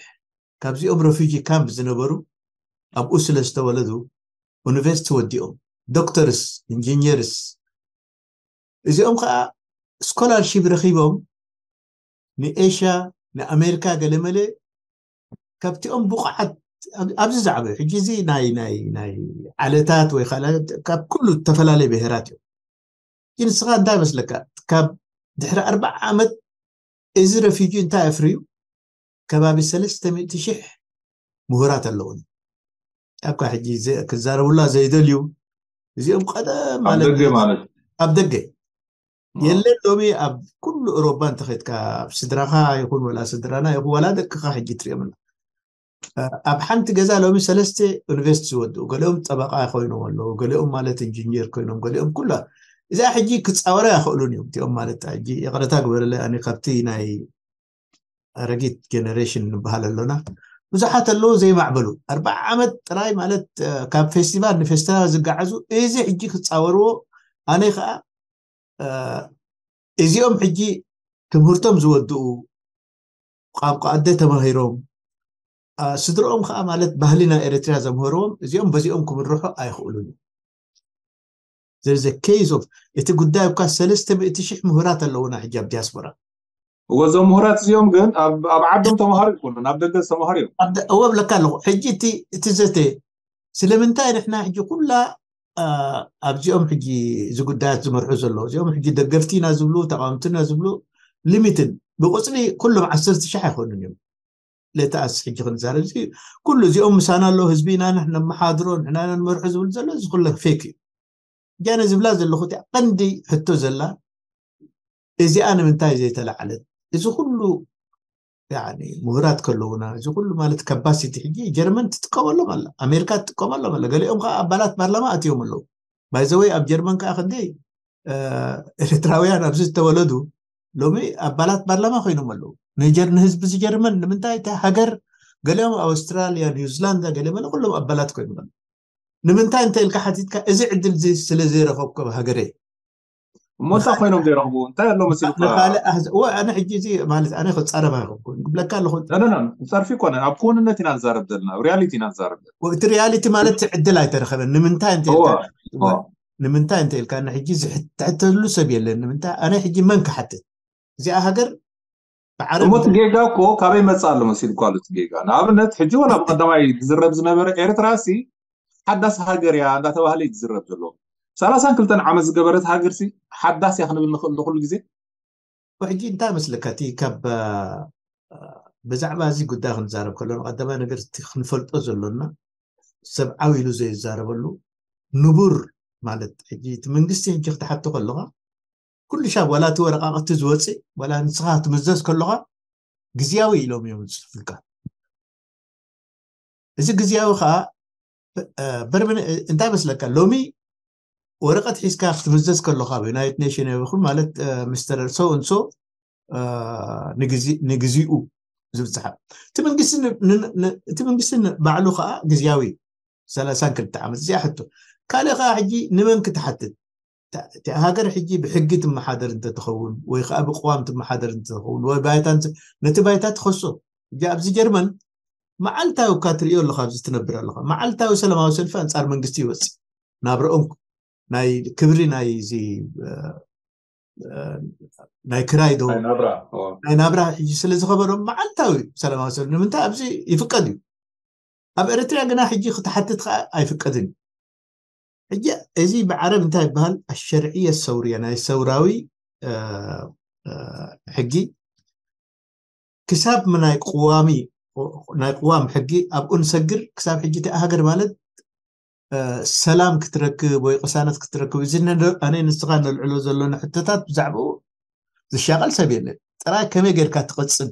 ካብዚኦም ረፊጂ ካምፕ ዝነበሩ ኣብኡ ስለ ዝተወለዱ ዩኒቨርሲቲ ወዲኦም ዶክተርስ ኢንጂኒየርስ እዚኦም ከዓ ስኮላርሺፕ ረኪቦም ንኤሽያ ንኣሜሪካ ገለመለ ካብቲኦም ብቑዓት ኣብዚ ዝዓበዩ ሕጂ እዚ ናይ ናይ ናይ ዓለታት ወይ ካልኦት ካብ ኩሉ ዝተፈላለየ ብሄራት እዮም ግን ንስኻ እንታይ መስለካ ካብ ድሕሪ ኣርባዓ ዓመት እዚ ረፊጂ እንታይ ኣፍርዩ ከባቢ ሰለስተ ሚእቲ ሺሕ ምሁራት ኣለውን እኳ ሕጂ ክዛረቡላ ዘይደልዩ እዚኦም ቀደም ማለት ደገ ማለት ኣብ ደገ የለን ሎሚ ኣብ ኩሉ ኤሮባ እንተኸድካ ኣብ ስድራኻ ይኹን ወላ ስድራና ይኹን ወላ ደቅኻ ሕጂ ትሪኦም ኣብ ሓንቲ ገዛ ሎሚ ሰለስተ ዩኒቨርሲቲ ዝወድኡ ገሊኦም ጠበቃ ኮይኖም ኣለዉ ገሊኦም ማለት ኢንጂኒር ኮይኖም ገሊኦም ኩላ እዚኣ ሕጂ ክፃወራ ይኽእሉን እዮም እቲኦም ማለት ሕጂ ይቕረታ ግበረለ ኣነ ካብቲ ናይ ኣረጊት ጀነሬሽን ንበሃል ኣሎና ብዙሓት ኣለዉ ዘይማዕበሉ ኣርባዓ ዓመት ጥራይ ማለት ካብ ፌስቲቫል ንፌስቲቫል ዝጋዓዙ እዚ ሕጂ ክፃወርዎ ኣነ ከዓ እዚኦም ሕጂ ትምህርቶም ዝወድኡ ቋንቋ ኣደ ተማሂሮም ስድርኦም ከዓ ማለት ባህሊ ናይ ኤርትራ ዘምህርዎም እዚኦም በዚኦም ክምርሑ ኣይኽእሉን እዩ ዘርዘ ኬዝ ኦፍ እቲ ጉዳይ እኳ ሰለስተ ሚእቲ ሺሕ ምሁራት ኣለውና ሕጂ ኣብ ዲያስፖራ እወ እዞም ምሁራት እዚኦም ግን ኣብ ዓዶም ተምሃሩ ይኮኑን ኣብ ደገ ዝተምሃሩ እዮም እወ ብለካ ኣለኹ ሕጂ እቲ ዘተ ስለምንታይ ንሕና ሕጂ ኩላ ኣብዚኦም ሕጂ እዚ ጉዳያት ዝመርሑ ዘለዉ እዚኦም ሕጂ ደገፍቲ ኢና ዝብሉ ተቃወምቲ ኢና ዝብሉ ሊሚትን ብቁፅሪ ኩሎም ዓሰርተ ሽሕ ኣይኮኑን እዮም ለተኣስ ሕጂ ክንዛረብ እዚ ኩሉ እዚኦም ምሳና ኣሎ ህዝቢ ኢና ነመሓድሮ ንሕና ኢና ንመርሑ ዝብል ዘሎ እዚ ኩለ ፌክ እዩ እጃነ ዝብላ ዘለኹ እቲኣ ቀንዲ ሕቶ ዘላ እዚኣ ንምንታይ ዘይተላዓለት እዚ ኩሉ ምሁራት ከለውና እዚ ኩሉ ማለት ካባሲቲ ሕጂ ጀርመን ትጥቀመሎም ኣላ ኣሜሪካ ትጥቀመሎም ኣላ ገሊኦም ከዓ ኣባላት ፓርላማ ኣትዮም ኣለዉ ባይዘወይ ኣብ ጀርመን ከዓ ክንደይ ኤርትራውያን ኣብዚ ዝተወለዱ ሎሚ ኣባላት ፓርላማ ኮይኖም ኣለዉ ንጀር ንህዝቢ እዚ ጀርመን ንምንታይ እቲ ሃገር ገሊኦም ኣውስትራልያ ኒውዚላንዳ ገለ መለ ኩሎም ኣባላት ኮይኖም ኣለዉ ንምንታይ እንተ ኢልካ ሓቲትካ እዚ ዕድል እዚ ስለ ዘይረኸብኮ ሃገረ እሞ እንታይ ኮይኖም ዘይረኽቡ? እንታይ ኣሎ መሲልካ? ንካልእ ኣህዝ- ወ- ኣነ ሕጂ እዚ ማለት ኣነ ክፃረብ ኣይኮንኩን፣ ክብለካ ኣለኹ። ጸርፊ ኮነ ኣብ ክውንነት ኢና ንዛረብ ዘለና፣ ሪያሊቲ ኢና ንዛረብ ዘለና። እቲ ሪያሊቲ ማለት እቲ ዕድል ኣይተረኸበን። ንምንታይ እንተ እወ፣ ኢልካ እወ። ንምንታይ እንተ ኢልካ፣ ኣነ ሕጂ ዝሕተተሉ ሰብ የለን። ንምንታይ ኣነ ሕጂ መን ክሓትት? እዚኣ ሃገር ብዓረብ እሞ እቲ ጌጋ እኮ ካበይ መጽእ ኣሎ መሲልኳ ኣሎ እቲ ጌጋ? ንኣብነት ሕጂ ወላ ብቐዳማይ ዝዝረብ ዝነበረ ኤርትራ ሲ ሓዳስ ሃገር እያ እንዳተባህለ እዩ ዝዝረብ ዘሎ። ሰላሳን ክልተን ዓመት ዝገበረት ሃገር ሲ ሓዳስ እያ ክንብል ንኽእል ዶ ኩሉ ግዜ? ሕጂ እንታይ መስለካ እቲ ካብ አ፣ ብዛዕባ እዚ ጉዳይ ክንዛረብ ከሎና ቀዳማይ ነገር እቲ ክንፈልጦ ዘሎና ሰብ ዓው ኢሉ ዘይዛረበሉ ንቡር ማለት ሕጂ እቲ መንግስቲ ሕጂ ክትሓቶ ከለኻ ኩሉ ሻብ ዋላ እቲ ወረቃቅቲ ዝወፅእ ዋላ ንስኻ ክትምዘዝ ከለኻ ግዝያዊ ኢሎም እዮም ዝፅፉልካ። እዚ ግዝያዊ ከዓ እ፣ በርበነ እ፣ እንታይ መስለካ ሎሚ ወረቀት ሒዝካ ክትምዘዝ ከለኻ ኣብ ዩናይትድ ኔሽን ይኹን ማለት ሚስተር ሶ እንሶ ንግዚኡ ዝብፅሓ እቲ መንግስቲ ን- ን- ን- እቲ መንግስቲ ን- ባዕሉ ከዓ ግዝያዊ ሰላሳን ክልተ ዓመት እዚኣ ሕቶ ካልእ ከዓ ሕጂ ንመን ክትሓትት እታ እታ ሃገር ሕጂ ብሕጊ ትመሓደር እንተትኸውን ወይ ከዓ ብቅዋም ትመሓደር እንተትኸውን ወይ ባይታ እንተ- ነቲ ባይታ ትኸሶ ሕጂ ኣብዚ ጀርመን መዓልታዊ እኳ ትርእዮ ኣለካ ኣብዚ ትነብር ኣለካ መዓልታዊ ሰላማዊ ሰልፊ ኣንፃር መንግስቲ ይወፅእ ናብረኦም ናይ ክብሪ ናይ እዚ እ፣ እ፣ ናይ ክራይ ዶ ናይ ናብራ ኦ፣ ናይ ናብራ ሕጂ ስለ ዝኸበዶም መዓልታዊ ሰላማዊ ሰልፊ ንምንታይ ኣብዚ ይፍቀድ እዩ ኣብ ኤርትራ ግና ሕጂ ክትሓትት ከዓ ኣይፍቀድን እዩ ሕጂ እዚ ብዓረብ እንታይ ይበሃል ኣሸርዕየ ሰውርያ ናይ ሰውራዊ እ፣ እ፣ ሕጊ ክሳብ ናይ ቅዋሚ ናይ ቅዋም ሕጊ ኣብኡ ንሰግር ክሳብ ሕጂ እቲኣ ሃገር ማለት እ፣ ሰላም ክትረክብ ወይ ቅሳነት ክትረክብ እዚ ነ- ኣነ ንስኻ ነልዕሎ ዘለና ሕቶታት ብዛዕባኡ ዝሻቐል ሰብ የለን ጥራይ ከመይ ጌርካ ትቐጽል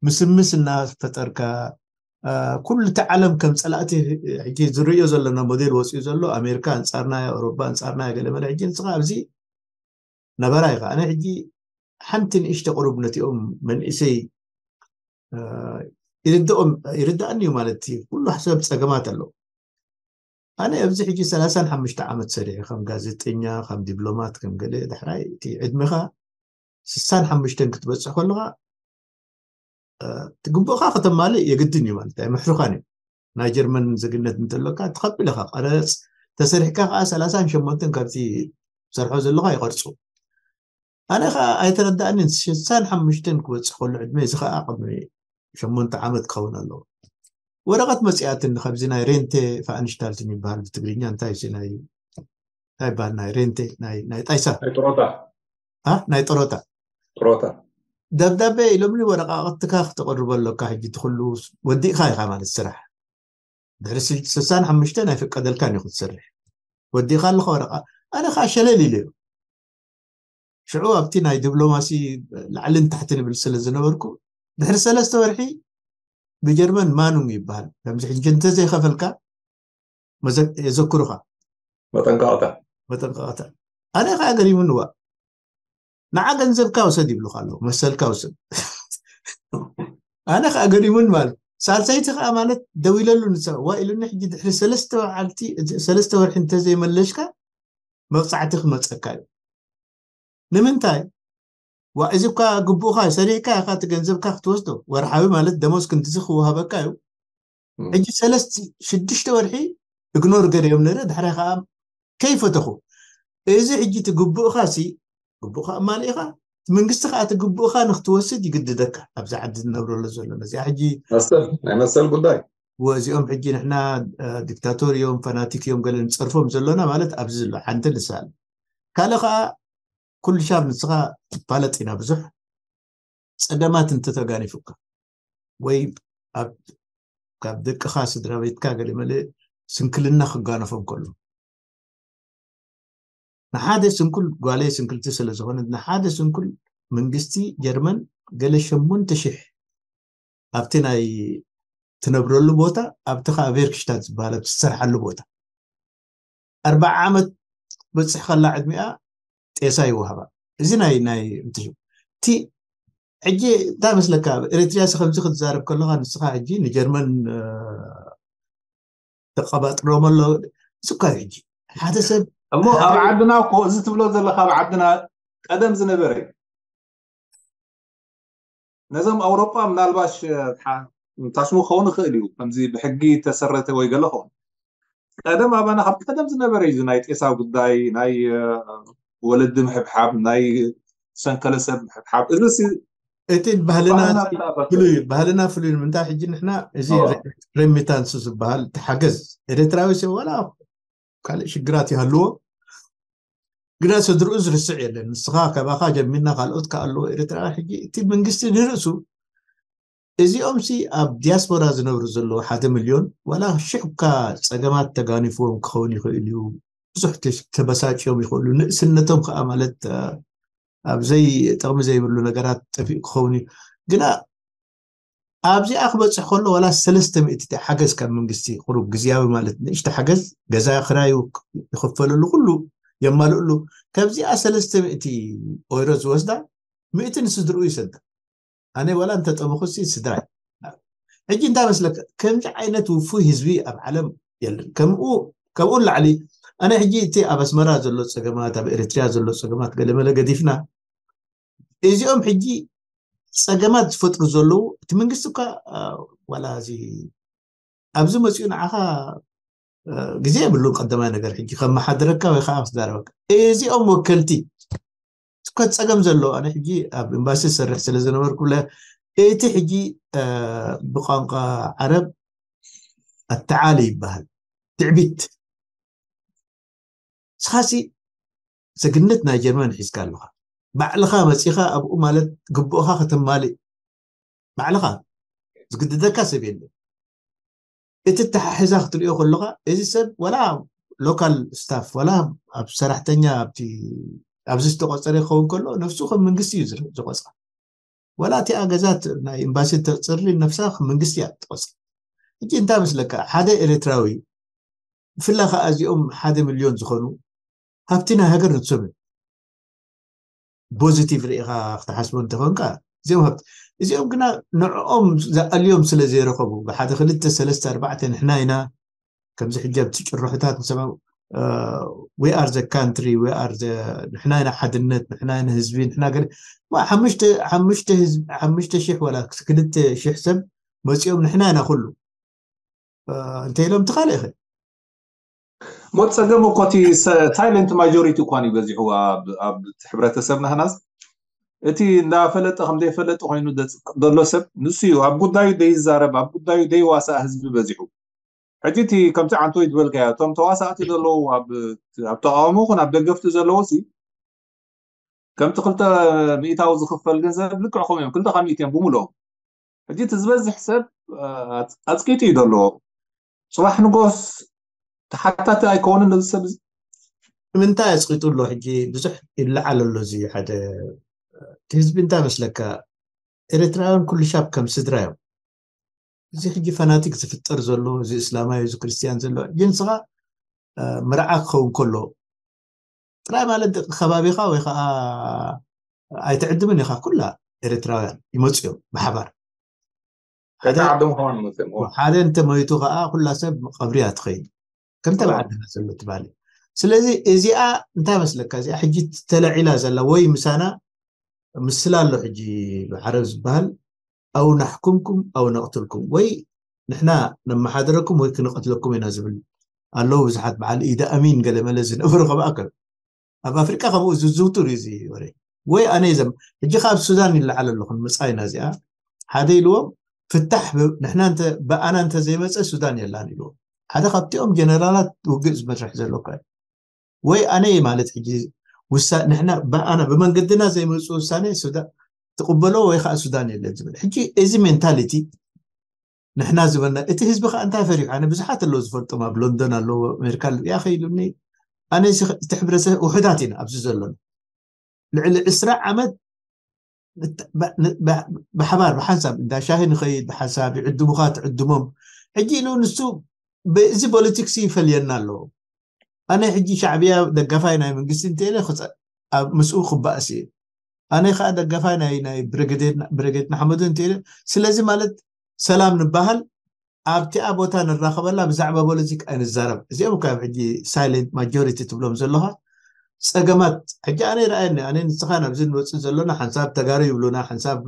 ምስምስ እናፈጠርካ እ፣ ኩሉ እቲ ዓለም ከም ጸላእቲ ሕጂ ዝርእዮ ዘለና ሞዴል ወፅኡ ዘሎ ኣሜሪካ ኣንፃርና ኣውሮፓ ኣንፃርና ገለመለ ሕጂ ንስኻ ኣብዚ ነበራ ኢኻ ኣነ ሕጂ ሓንቲ ንእሽተ ቁሩብ ነቲኦም መንእሰይ እ፣ ይርድኦም ይርዳእኒ እዩ ማለት እዩ ኩሉ ሰብ ፀገማት ኣለዎ ኣነ ኣብዚ ሕጂ ሰላሳን ሓሙሽተ ዓመት ሰሪሐ ከም ጋዜጠኛ ከም ዲፕሎማት ከም ገለ ዳሕራይ እቲ ዕድሜኻ ስሳን ሓሙሽተን ክትበፅሕ ከለኻ እ፣ እቲ ግቡእካ ከተማልእ የግድን እዩ ማለት ኣይምሕርኻን እዩ ናይ ጀርመን ዜግነት እንተሎካ ትኸፍል ኢኻ ቀረፅ ተሰሪሕካ ከዓ ሰላሳን ሸሞንተን ካብቲ ሰርሖ ዘለካ ይቐርፁ ኣነ ከዓ ኣይተረዳእንን ስሳን ሓሙሽተን ክበፅሕ ከሎ ዕድመ እዚ ከዓ ቅድሚ ሸሞንተ ዓመት ክኸውን ኣለዎ ወረቐት መፅኣትኒ ካብዚ ናይ ሬንቴ ፋንሽታልትን ይበሃል ብትግርኛ እንታይ እዚ ናይ እንታይ ይበሃል ናይ ሬንቴ ናይ ናይ ጣይሳ ናይ ጥሮታ አ ናይ ጥሮታ ጥሮታ ደብዳቤ ኢሎምኒ ወረቃቅትካ ክተቅርቦ ኣለካ ሕጂ ትክሉ ወዲእካ ኢካ ማለት ስራሕ ድሕሪ ስሳን ሓሙሽተ ናይ ፍቀደልካን እዩ ክትሰርሕ ወዲእካ ኣለካ ወረቃ ኣነ ከዓ ሸለል ኢለዮ ሽዑ ኣብቲ ናይ ዲፕሎማሲ ላዕልን ታሕትን ይብል ስለ ዝነበርኩ ድሕሪ ሰለስተ ወርሒ ብጀርመን ማኑንግ ይበሃል ከምዚ ሕጂ እንተዘይከፈልካ መዘ- የዘክሩኻ መጠንቀቕታ መጠንቀቕታ ኣነ ከዓ ገሪሙኒ ዋ ንዓ ገንዘብካ ውሰድ ይብሉካ ኣለዉ መሰልካ ውሰድ ኣነ ከዓ ገሪሙን ማለት ሳልሰይቲ ከዓ ማለት ደው ኢለሉ ንሰብ ዋ ኢሉኒ ሕጂ ድሕሪ ሰለስተ በዓልቲ ሰለስተ ወርሒ እንተዘይመለሽካ መቕፃዕቲ ክመፀካ እዩ ንምንታይ ዋ እዚ እኳ ግቡእካ ሰሪሕካ ኢካ እቲ ገንዘብካ ክትወስዶ ወርሓዊ ማለት ደሞዝ ክንድዚ ክወሃበካ እዩ ሕጂ ሰለስተ ሽዱሽተ ወርሒ እግኖር ገርዮም ነረ ድሕራይ ከዓ ከይፈተኹ እዚ ሕጂ እቲ ግቡእካ ሲ ግቡእካ እማሊ ኢኻ እቲ መንግስቲ ከዓ እቲ ግቡእካ ንክትወስድ ይግድደካ ኣብዚ ዓዲ ዝነብረሉ ዘሎ ነዚኣ ሕጂ መሰል ናይ መሰል ጉዳይ ወዚኦም ሕጂ ንሕና ዲክታቶር እዮም ፈናቲክ እዮም ገለ ንፀርፎም ዘሎና ማለት ኣብዚ ዘሎ ሓንቲ ልሳል ካልእ ከዓ ኩሉ ሻብ ንስኻ ትፋለጥ ኢና ብዙሕ ፀገማት እንተተጋኒፉካ ወይ ኣብ ካብ ደቅኻ ስድራ ቤትካ ገለ መለ ስንክልና ክጋነፎም ከሎ ንሓደ ስንኩል ጓለይ ስንክልቲ ስለ ዝኾነት ንሓደ ስንኩል መንግስቲ ጀርመን ገለ ሸሞንተ ሽሕ ኣብቲ ናይ ትነብረሉ ቦታ ኣብቲ ከዓ ቬርክሽታት ዝበሃል ኣብቲ ዝሰርሓሉ ቦታ ኣርባዓ ዓመት ክትበፅሕ ከላ ዕድሚኣ ጤሳ ይወሃባ እዚ ናይ ናይ እቲ ሕጂ እንታይ መስለካ ኣብ ኤሪትርያ ሲ ከምዚ ክትዛረብ ከለካ ንስካ ሕጂ ንጀርመን ተቀባጥሮም ኣሎ ስኳር ሕጂ ሓደ ሰብ እሞ ኣብ ዓድና እኮ እዚ ትብሎ ዘለካ ኣብ ዓድና ቀደም ዝነበረ እዩ። ነዞም ኣውሮጳ ምናልባሽ ታሽሙ ክኸውን ይኽእል እዩ፣ ከምዚ ብሕጊ ተሰረተ ወይ ገለ ኸውን። ቀደም ኣባና ካብ ቀደም ዝነበረ እዩ፣ ናይ ጤሳ ጉዳይ፣ ናይ ወለዲ ምሕብሓብ፣ ናይ ሰንከለ ሰብ ምሕብሓብ። እዚ እቲ ባህልና ፍሉይ፣ ባህልና ፍሉይ። ንምንታይ ሕጂ ንሕና እዚ ሬሚታንስ ዝበሃል ተሓገዝ ኤርትራዊ ሰብ ዋላ ካልእ ሽግራት ይሃልዎ፣ ግና ስድርኡ ዝርስዕ የለን። ንስኻ ከባኻ ጀሚርና ካልኦት ከኣለዎ ኤርትራ ሕጂ እቲ መንግስቲ ንርእሱ እዚኦም ሲ ኣብ ዲያስፖራ ዝነብሩ ዘለዉ ሓደ ሚልዮን ዋላ ሽሕ እኳ ጸገማት ተጋኒፍዎም ክኸውን ይኽእል እዩ። ብዙሕ ተበሳጭዮም ይኽእሉ። ንእስነቶም ከዓ ማለት ኣብ ዘይ ጥቕሚ ዘይብሉ ነገራት ጠፊኡ ክኸውን እዩ። ግና ኣብዚኣ ክበፅሕ ከሎ ዋላ ሰለስተ ሚእቲ ሓገዝ ካብ መንግስቲ ቁሩብ ግዝያዊ ማለት ንእሽተ ሓገዝ ገዛ ክራዩ ይኽፈለሉ ኩሉ የማልእሉ። ካብዚኣ ሰለስተ ሚእቲ ኦይሮ ዝወስዳ ሚእቲ ንስድርኡ ይሰዳ። ኣነ ዋላ እንተጠምኹ ሲ ስድራይ። ሕጂ እንታይ መስለካ ከምዚ ዓይነት ውፉይ ህዝቢ ኣብ ዓለም የለን። ከምኡ ከምኡ ላዕሊ ኣነ ሕጂ እቲ ኣብ ኣስመራ ዘሎ ፀገማት ኣብ ኤርትሪያ ዘሎ ፀገማት ገለመለ ገዲፍና እዚኦም ሕጂ ፀገማት ዝፈጥሩ ዘለዉ እቲ መንግስቲ እኳ ዋላ እዚ ኣብዚ መፅኡ ንዓኻ ግዜ የብሉን። ቀዳማይ ነገር ሕጂ ከመሓድረካ ወይ ከዓ ክዛረበካ እዚኦም ወከልቲ ትኮት ፀገም ዘሎ ኣነ ሕጂ ኣብ ኤምባሲ ዝሰርሕ ስለ ዝነበርኩ እቲ ሕጂ ብቋንቋ ዓረብ ኣተዓሊ ይበሃል ትዕቢት። ስኻሲ ዜግነት ናይ ጀርመን ሒዝካ ኣለኻ። ባዕልኻ መፂኻ ኣብኡ ማለት ግቡእኻ ከተማልእ ባዕልኻ ዝግድደካ ሰብ የለን። እቲ ተሓሒዛ ክትሪኦ ከለኻ እዚ ሰብ ወላ ሎካል ስታፍ ወላ ኣብ ሰራሕተኛ ኣብቲ ኣብዚ ዝተቆፀረ ክኸውን ከሎ ነፍሱ ከም መንግስቲ እዩ ዝቆፅራ። ወላ እቲኣ ገዛት ናይ ኤምባሲ ተፅሪ ነፍሳ ከም መንግስቲ እያ ትቆፅራ። ሕጂ እንታይ መስለካ ሓደ ኤርትራዊ ብፍላ ከዓ እዚኦም ሓደ ሚልዮን ዝኾኑ ሃብቲ ናይ ሃገር ንሶም እዮም። ፖዚቲቭ ርኢኻ ክትሓስቦ እንተኾንካ እዚኦም ሃብቲ እዚኦም ግና ንዕኦም ዝኣልዮም ስለ ዘይረኸቡ ብሓደ ክልተ ሰለስተ ኣርባዕተ ንሕና ኢና ከምዚ ሕጂ ኣብቲ ጭርሖታት ንሰማ we are the country we are the ንሕና ኢና ሓድነት ንሕና ኢና ህዝቢ ንሕና ገለ ሓሙሽተ ሓሙሽተ ህዝቢ ሓሙሽተ ሺሕ ወላ ክልተ ሺሕ ሰብ መፂኦም ንሕና ኢና ኩሉ እንተ ኢሎም ትኻልእ ይኽእል ሞት ፀገም እኮ እቲ ሳይለንት ማጆሪቲ እኳ እዩ በዚሑ ኣብ ሕብረተሰብና ህናስ እቲ እንዳፈለጠ ከም ዘይፈለጠ ኮይኑ ዘሎ ሰብ ንሱ እዩ ኣብ ጉዳዩ ደይዛረብ ኣብ ጉዳዩ ደይዋሳእ ህዝቢ በዚሑ ሕጂ እቲ ከምቲ ዓንቶ ዝበልካዮ እቶም ተዋሳእቲ ዘለዉ ኣብ ተቃውሞ ኹን ኣብ ደገፍቲ ዘለዉ ሲ ከምቲ ክልተ ሚእታዊ ዝኽፈል ገንዘብ ልክዕ ከም እዮም ክልተ ካብ ሚእት እዮም ብምልኦም ሕጂ እቲ ዝበዝሕ ሰብ ኣፅቂጡ እዩ ዘለዎ ፅባሕ ንጎስ ተሓታቲ ኣይከውንን ነዚ ሰብ እዚ ንምንታይ ኣፅቂጡ ኣሎ ሕጂ ብዙሕ ይለዓል ኣሎ እዚ ሓደ ህዝቢ እንታይ መስለካ ኤርትራውያን ኩሉ ሻብ ከም ስድራ እዮም እዚ ሕጂ ፈናቲክ ዝፍጠር ዘሎ እዚ እስላማዊ እዚ ክርስትያን ዘሎ ሕጂ ንስኻ መርዓ ክኸውን ከሎ ጥራይ ማለት ደቂ ከባቢኻ ወይ ከዓ ኣይትዕድምን ኢኻ ኩላ ኤርትራውያን ይመፁ እዮም ብሓባር ሓደ እንተመይቱ ከዓ ኩላ ሰብ ቀብሪ እያ ትኸይድ ከምተ ብዓድና ዘሎ ትባል ስለዚ እዚኣ እንታይ መስለካ እዚኣ ሕጂ ተለዒላ ዘላ ወይ ምሳና ምስላ ኣሎ ሕጂ ብዓረብ ዝበሃል ኣው ናሕኩምኩም ኣው ነቕትልኩም ወይ ንሕና ነመሓድረኩም ወይ ክንቐትለኩም ኢና ዝብል ኣለዉ ብዙሓት በዓል ኢደ ኣሚን ገለመለ ዝነበሩ ከብኣከ ኣብ ኣፍሪቃ ከምኡ ዝዝውቱር እዩ እዚ ወረ ወይ ኣነ ዘም ሕጂ ካብ ሱዳን ይለዓል ኣለኹም መፃኢና እዚኣ ሓደ ኢልዎም ፍታሕ ንሕና ብኣና እንተዘይመፀ ሱዳን የላን ኢልዎም ሓደ ካብቲኦም ጀነራላት ውግእ ዝመስርሕ ዘሎ እኳ ወይ ኣነ ማለት ሕጂ ንሕና ብኣና ብመንገድና ዘይመፁ ውሳነ ሱዳን ትቕበሎ ወይ ከዓ ሱዳን የለን ዝብል ሕጂ እዚ ሜንታሊቲ ንሕና ዝበልና እቲ ህዝቢ ከዓ እንታይ ፈሪሑ ኣነ ብዙሓት ኣለዉ ዝፈልጦም ኣብ ሎንዶን ኣለዎ ኣሜሪካ ያ ከይሉኒ ኣነ እቲ ሕብረተሰብ ውሕዳት ኢና ኣብዚ ዘሎና ልዕሊ ዕስራ ዓመት ብሓባር ብሓንሳብ እንዳ ሻሂ ንኸይድ ብሓንሳብ ይዕድሙኻ ትዕድሞም ሕጂ ኢሉ ንሱ ብዚ ፖለቲክስ ይፈልየና ኣለዎ ኣነ ሕጂ ሻዕብያ ደጋፋይ ናይ መንግስቲ እንተኢለ ኣብ ምስኡ ክባእስ እየ ኣነ ከዓ ደጋፋይ ናይ ናይ ብረገዴድ ንሓመዱ እንተኢለ ስለዚ ማለት ሰላም ንበሃል ኣብቲኣ ቦታ ንራኸበላ፣ ብዛዕባ ፖለቲካ ኣይንዛረብ። እዚኦም ካብ ሕጂ ሳይለንት ማጆሪቲ ትብሎም ዘለኻ ጸገማት። ሕጂ ኣነ ይረኣየኒ፣ ኣነ ንስኻ ናብዚ ንመጽእ ዘሎና ሓንሳብ ተጋሩ ይብሉና፣ ሓንሳብ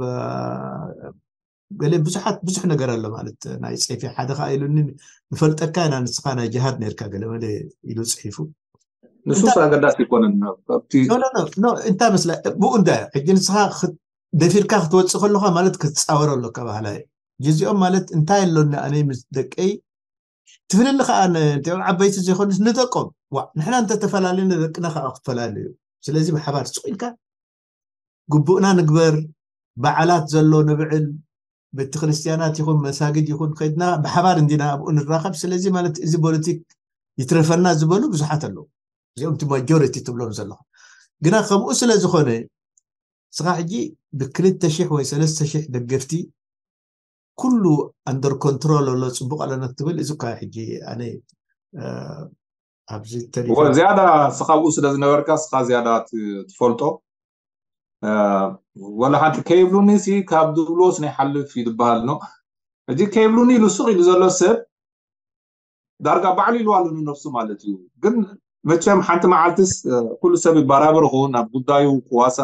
ገለ ብዙሓት፣ ብዙሕ ነገር ኣሎ ማለት ናይ ጸይፊ። ሓደ ኸዓ ኢሉኒ፣ ንፈልጠካ ኢና፣ ንስኻ ናይ ጅሃድ ነርካ ገለ መለ ኢሉ ጽሒፉ። ንሱስ ኣገዳሲ ይኮነን። እንታይ መስላ ብኡ እንዳ ሕጂ ንስኻ ደፊርካ ክትወፅእ ከለካ ማለት ክትፃወር ኣለካ ባህላ እዩ። ግዚኦም ማለት እንታይ ኣሎኒ ኣነ ምስ ደቀይ ትፍልሊ ከዓ ዓበይቲ ዘይኮኑስ ንደቆም፣ ዋ ንሕና እንተተፈላለዩ ንደቅና ከዓ ክፈላለዩ። ስለዚ ብሓባር ስቕ ኢልካ ግቡእና ንግበር። በዓላት ዘሎ ንብዕል፣ ቤተክርስትያናት ይኹን መሳግድ ይኹን ከድና ብሓባር እንዲና ኣብኡ ንራኸብ። ስለዚ ማለት እዚ ፖለቲክ ይትረፈና ዝበሉ ብዙሓት ኣለዉ። እዚኦም እቲ ማጆሪቲ ትብሎም ዘለኹ ግና ከምኡ ስለ ዝኾነ ስኻ ሕጂ ብክልተ ሽሕ ወይ ሰለስተ ሽሕ ደገፍቲ ኩሉ ኣንደር ኮንትሮል ኣሎ፣ ፅቡቅ ኣለና ትብል። እዚ እኳ ሕጂ ኣነ ኣብዚ ዝያዳ ስኻብኡ ስለ ዝነበርካ ስኻ ዝያዳ ትፈልጦ። ወላ ሓንቲ ከይብሉኒ ሲ ካብ ዝብልዎስ ናይ ሓልፍ እዩ ዝበሃል ነው። እዚ ከይብሉኒ ኢሉ ስቕ ኢሉ ዘሎ ሰብ ዳርጋ ባዕሉ ኢሉ ኣሎ ንነፍሱ ማለት እዩ። ግን መቸም ሓንቲ መዓልትስ ኩሉ ሰብ ይባራበር ኹን ኣብ ጉዳዩ ክዋሳ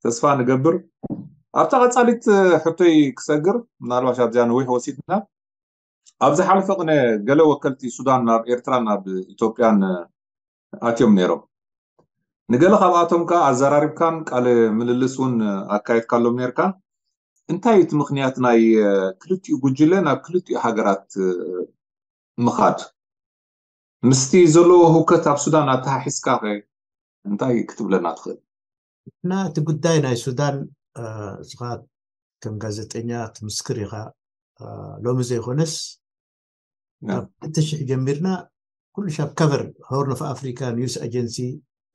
ተስፋ ንገብር። ኣብታ ቀጻሊት ሕቶይ ክሰግር፣ ምናልባሽ ኣብዚያ ነዊሕ ወሲድና፣ ኣብ ዝሓለፈ ቅነ ገለ ወከልቲ ሱዳን ናብ ኤርትራን ናብ ኢትዮጵያን ኣትዮም ነይሮም። ንገለ ካብኣቶም ከኣ ኣዘራሪብካን ቃለ ምልልስ እውን ኣካየድካሎም ነርካ። እንታይ እቲ ምኽንያት ናይ ክልቲኡ ጉጅለ ናብ ክልቲኡ ሃገራት ምኻድ? ምስቲ ዘለዎ ህውከት ኣብ ሱዳን ኣተሓሒዝካ ከ እንታይ ክትብለና ትኽእል? እና እቲ ጉዳይ ናይ ሱዳን እስኻ ከም ጋዜጠኛ ትምስክር ኢኻ። ሎሚ ዘይኮነስ ካብ ክልተ ሽሕ ጀሚርና ኩሉ ሻብ ከቨር ሆርን ኦፍ ኣፍሪካ ኒውስ ኣጀንሲ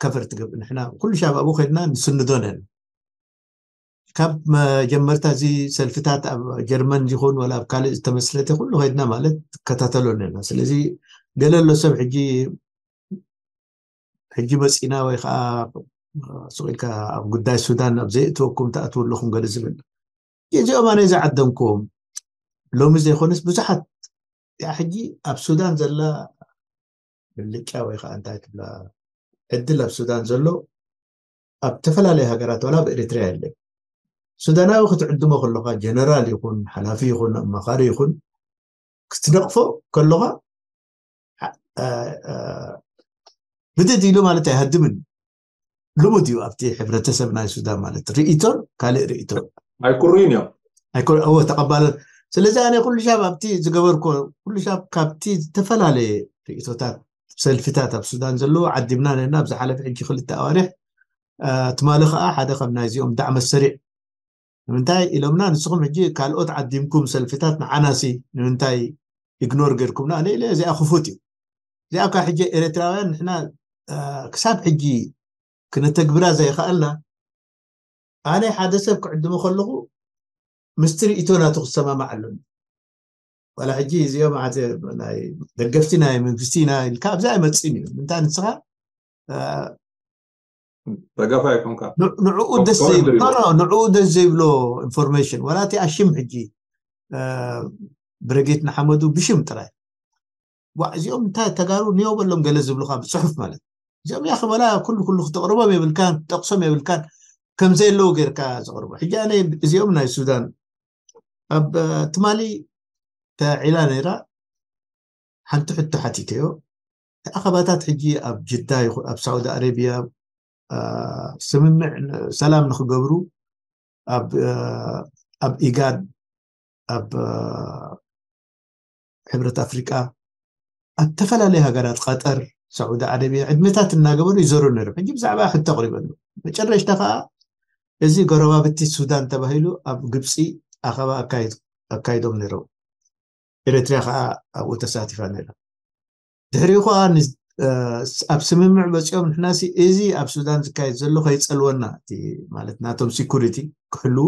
ከቨር ትገብእ። ንሕና ኩሉ ሻብ ኣብኡ ከድና ንስንዶ ነን። ካብ መጀመርታ እዚ ሰልፍታት ኣብ ጀርመን ይኹን ወላ ኣብ ካልእ ዝተመስረተ ኩሉ ከድና ማለት ትከታተሎ ነና። ስለዚ ገለ ኣሎ ሰብ ሕጂ ሕጂ መፂና ወይ ከዓ ስቕ ኢልካ ኣብ ጉዳይ ሱዳን ኣብ ዘይእትወኩም ትኣትዉ ኣለኹም ገለ ዝብል። እዚኦም ኣነ ዝዓደምኩም ሎሚ ዘይኮነስ ብዙሓት ያ ሕጂ ኣብ ሱዳን ዘላ ምልጫ ወይ ከዓ እንታይ ትብላ ዕድል ኣብ ሱዳን ዘሎ ኣብ ዝተፈላለዩ ሃገራት ዋላ ኣብ ኤሪትሪያ የለን። ሱዳናዊ ክትዕድሞ ከለካ ጀነራል ይኹን ሓላፊ ይኹን ኣማኻሪ ይኹን ክትነቕፎ ከለካ ብድድ ኢሉ ማለት ኣይሃድምን። ልሙድ እዩ ኣብቲ ሕብረተሰብ ናይ ሱዳን ማለት ርእይቶን ካልእ ርእይቶን ኣይኩሩይን እዮም። ኣይኮ- እወ ተቐባለ። ስለዚ ኣነ ኩሉ ሻብ ኣብቲ ዝገበርኮ ኩሉ ሻብ ካብቲ ዝተፈላለየ ርእይቶታት ሰልፊታት ኣብ ሱዳን ዘለዎ ዓዲምና ነና ኣብ ዝሓለፈ ሕጂ ክልተ ኣዋርሕ ትማሊ ከዓ ሓደ ካብ ናይዚኦም ዳዕመ ሰሪዕ ንምንታይ ኢሎምና ንስኹም ሕጂ ካልኦት ዓዲምኩም ሰልፊታት ንዓናሲ ንምንታይ ኢግኖር ገይርኩምና ኣነ ኢለ እዚኣ ክፉት እዩ። እዚኣ እኳ ሕጂ ኤርትራውያን ንሕና ክሳብ ሕጂ ክነተግብራ ዘይኸኣልና ኣነ ሓደ ሰብ ክዕድሞ ከለኹ ምስቲ ርእይቶ ናቱ ክሰማማዕ ኣለኒ። ዋላ ሕጂ እዚኦም ሓደ ናይ ደገፍቲ ናይ መንግስቲ ኢና ኢልካ ኣብዚ ኣይመፅእን እዩ። ምንታይ ንስኻ ደገፋ ይኮንካ ንዕኡ ደስ ዘይብሎ ንዕኡ ደስ ዘይብሎ ኢንፎርሜሽን ዋላ እቲ ኣሽም ሕጂ ብረጌት ንሓመዱ ብሽም ጥራይ ዋ እዚኦም እንታይ ተጋሩ ንዮ በሎም ገለ ዝብሉካ ብፅሑፍ ማለት እዚኦም ያኸ በላ ኩሉ ኩሉ ክተቕርቦም የብልካን ክጠቕሶም የብልካን ከም ዘየለዉ ጌርካ ዘቕርቦ ሕጂ ኣነ እዚኦም ናይ ሱዳን ኣብ ትማሊ ተዒላ ነይራ ሓንቲ ሕቶ ሓቲተዮ እቲ ኣኸባታት ሕጂ ኣብ ጅዳ ይኹን ኣብ ሳውዲ ኣረቢያ ስምምዕ ሰላም ንክገብሩ ኣብ ኢጋድ ኣብ ሕብረት ኣፍሪቃ ኣብ ዝተፈላለዩ ሃገራት ቀጠር ሳዑዲ ዓረብያ ዕድመታት እናገበሩ ይዘሩ ነይሮም ሕጂ ብዛዕባ ሕቶ ኣቅሪበሉ መጨረሽታ ከዓ እዚ ጎረባብቲ ሱዳን ተባሂሉ ኣብ ግብፂ ኣኸባ ኣካይዶም ነይሮም ኤርትርያ ከዓ ኣብኡ ተሳቲፋ ነይራ ድሕሪኡ ከዓ ኣብ ስምምዕ በፂኦም ንሕናሲ እዚ ኣብ ሱዳን ዝካየድ ዘሎ ከይፀልወና እቲ ማለት ናቶም ሲኩሪቲ ክሕልዉ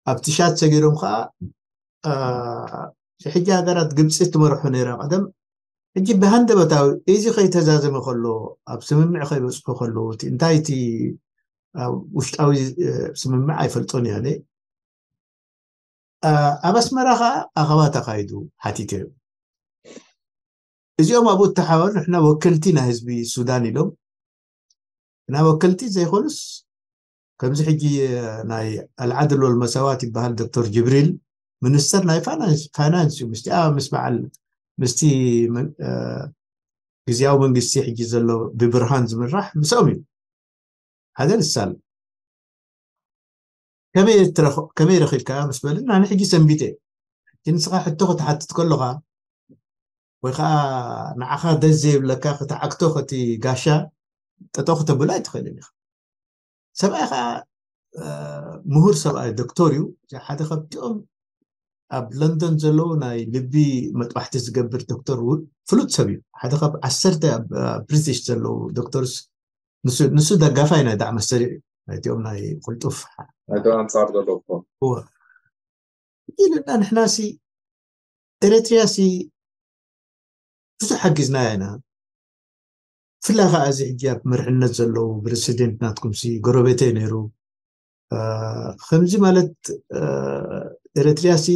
ኣብቲ ሻት ሰጊሮም ከዓ ሕጂ ሃገራት ግብፂ ትመርሖ ነይራ ቀደም ሕጂ ብሃንደበታዊ እዚ ከይተዛዘመ ከሎ ኣብ ስምምዕ ከይበፅሑ ከለዉ እንታይ እቲ ውሽጣዊ ስምምዕ ኣይፈልጦን እያ ኣብ ኣስመራ ከዓ ኣኸባ ተኻይዱ ሓቲተዮ። እዚኦም ኣብኡ እተሓባበሩ ንሕና ወከልቲ ናይ ህዝቢ ሱዳን ኢሎም፣ እና ወከልቲ ዘይኮኑስ ከምዚ ሕጂ ናይ ኣልዓድል ወልመሳዋት ይበሃል ዶክተር ጅብሪል ሚኒስተር ናይ ፋይናንስ እዩ። ምስቲ ምስ በዓል ምስቲ ግዝያዊ መንግስቲ ሕጂ ዘሎ ብብርሃን ዝምራሕ ምስኦም እዩ። ሓደ ንሳል ከመይ ረኺብካ ምስ በልን ኣነ ሕጂ ሰንቢተ። ንስኻ ሕቶ ክትሓትት ከለኻ ወይ ከዓ ንዓኻ ደስ ዘይብለካ ክትዓግቶ ከቲ ጋሻ ጠጠው ክተብሎ ኣይትኽእልን ኢኻ። ሰብኣይ ከዓ ምሁር ሰብኣይ ዶክተር እዩ። ሓደ ካብቲኦም ኣብ ለንደን ዘለዉ ናይ ልቢ መጥባሕቲ ዝገብር ዶክተር ፍሉጥ ሰብ እዩ። ሓደ ካብ ዓሰርተ ኣብ ብሪቲሽ ዘለዉ ዶክተርስ ንሱ ደጋፋይ ናይ ዳዕመ ሰሪዕ እዩ። ናይቲኦም ናይ ቅልጡፍ ናይቶም ኣንጻር ዘለዉ ኢሉና። ንሕና ሲ ኤሪትሪያ ሲ ብዙሕ ሓጊዝና ኢና። ብፍላይ ከዓ እዚ ሕጂ ኣብ መርሕነት ዘለዉ ፕረሲደንት ናትኩም ሲ ጎረቤተይ ነይሩ። ከምዚ ማለት ኤሪትሪያ ሲ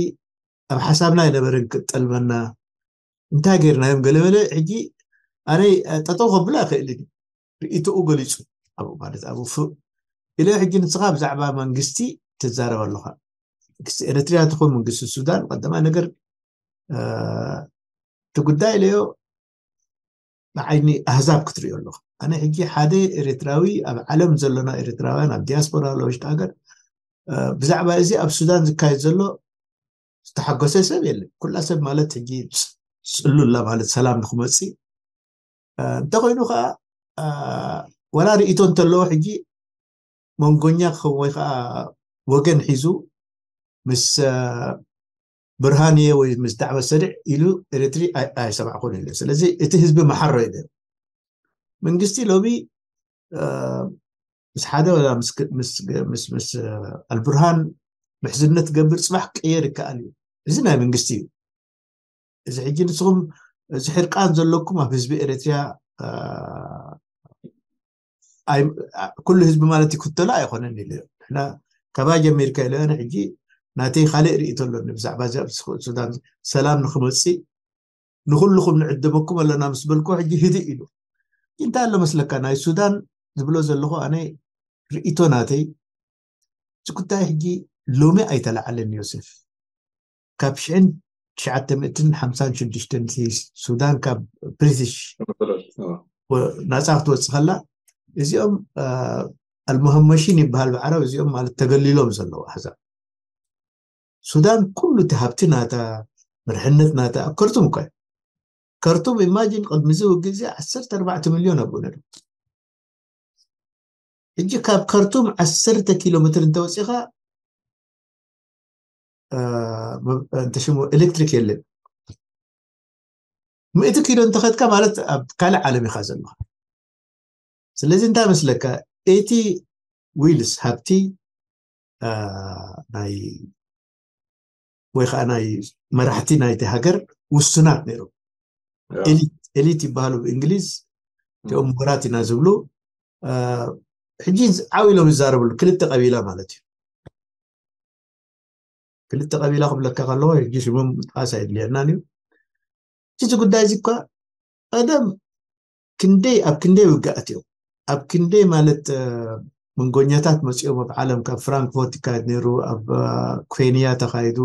ኣብ ሓሳብና ኣይነበረን ክጠልመና። እንታይ ገይርናዮም? ገለመለ ሕጂ ኣነ ጠጠው ከብሎ ኣይኽእልን እዩ። ርእይትኡ ገሊፁ ኣብኡ ማለት ኣብኡ ፍ ኢለ ሕጂ ንስኻ ብዛዕባ መንግስቲ ትዛረብ ኣለኻ። መንግስቲ ኤሪትሪያ ትኹን መንግስቲ ሱዳን ቀዳማይ ነገር እቲ ጉዳይ ኢለዮ ንዓይኒ ኣህዛብ ክትርእዮ ኣለኹ። ኣነ ሕጂ ሓደ ኤሪትራዊ ኣብ ዓለም ዘለና ኤሪትራውያን ኣብ ዲያስፖራ ለውሽጢ ሃገር ብዛዕባ እዚ ኣብ ሱዳን ዝካየድ ዘሎ ዝተሓጎሰ ሰብ የለን። ኩላ ሰብ ማለት ሕጂ ጽሉላ ማለት ሰላም ንክመጽእ እንተኮይኑ ከዓ ወላ ርእይቶ እንተለዎ ሕጂ መንጎኛ ክኸውን ወይ ከዓ ወገን ሒዙ ምስ ብርሃን እየ ወይ ምስ ዳዕመ ሰሪዕ ኢሉ ኤሪትሪ ኣይሰማዕኩን ኢለ። ስለዚ እቲ ህዝቢ መሓሮ እዩ። መንግስቲ ሎሚ ምስ ሓደ ምስ ኣልብርሃን ምሕዝነት ገብር ፅባሕ ክቅየር ይከኣል እዩ። እዚ ናይ መንግስቲ እዩ። እዚ ሕጂ ንስኹም እዚ ሕርቃን ዘለኩም ኣብ ህዝቢ ኤሪትሪያ ኩሉ ህዝቢ ማለት ይክተሎ ኣይኮነን ኢለ። ንሕና ካባ ጀሚርካ ኢለ ሕጂ ናተይ ካልእ ርእይቶ ኣለኒ ብዛዕባ እዚ ኣብ ሱዳን ሰላም ንክመፅእ ንኩልኩም ንዕድመኩም ኣለና ምስ በልኩ ሕጂ ህድእ ኢሉ። እንታይ ኣሎ መስለካ ናይ ሱዳን ዝብሎ ዘለኹ ኣነ ርእይቶ ናተይ እዚ ጉዳይ ሕጂ ሎሚ ኣይተላዓለን ዮሴፍ። ካብ ሽሕን ትሽዓተ ሚእትን ሓምሳን ሽዱሽተን ሱዳን ካብ ብሪቲሽ ናፃ ክትወፅእ ከላ እዚኦም ኣልሙሃመሺን ይበሃል ብዓረብ እዚኦም ማለት ተገሊሎም ዘለዉ ኣሕዛብ ሱዳን ኩሉ እቲ ሃብቲ ናታ መርሕነት ናታ ኣብ ከርቱም እኮ ከርቱም ኢማጂን ቅድሚ እዚ ውግእ እዚ ዓሰርተ ኣርባዕተ ሚልዮን ኣብኡ ነሩ። ሕጂ ካብ ከርቱም ዓሰርተ ኪሎ ሜትር እንተወፂኻ እንተሽሙ ኤሌክትሪክ የለን። ምእቲ ኪሎ እንተኸድካ ማለት ኣብ ካልእ ዓለም ኢኻ ዘለኻ። ስለዚ እንታይ መስለካ እቲ ዊልስ ሃብቲ ናይ ወይ ከዓ ናይ መራሕቲ ናይቲ ሃገር ውሱናት ነይሮም። ኤሊት ይበሃሉ ብእንግሊዝ እቲኦም ምሁራት ኢና ዝብሉ። ሕጂ ዓው ኢሎም ይዛረብሉ ክልተ ቀቢላ ማለት እዩ። ክልተ ቀቢላ ክብለካ ከለዎ ሕጂ ሽሞም ምጥቃስ ኣይድልየናን እዩ። እዚ ጉዳይ እዚ እኳ ቀደም ክንደይ ኣብ ክንደይ ውግኣት እዮም ኣብ ክንደይ ማለት መንጎኛታት መፂኦም ኣብ ዓለም ካብ ፍራንክፎርት ይካየድ ነይሩ፣ ኣብ ኬንያ ተኻይዱ፣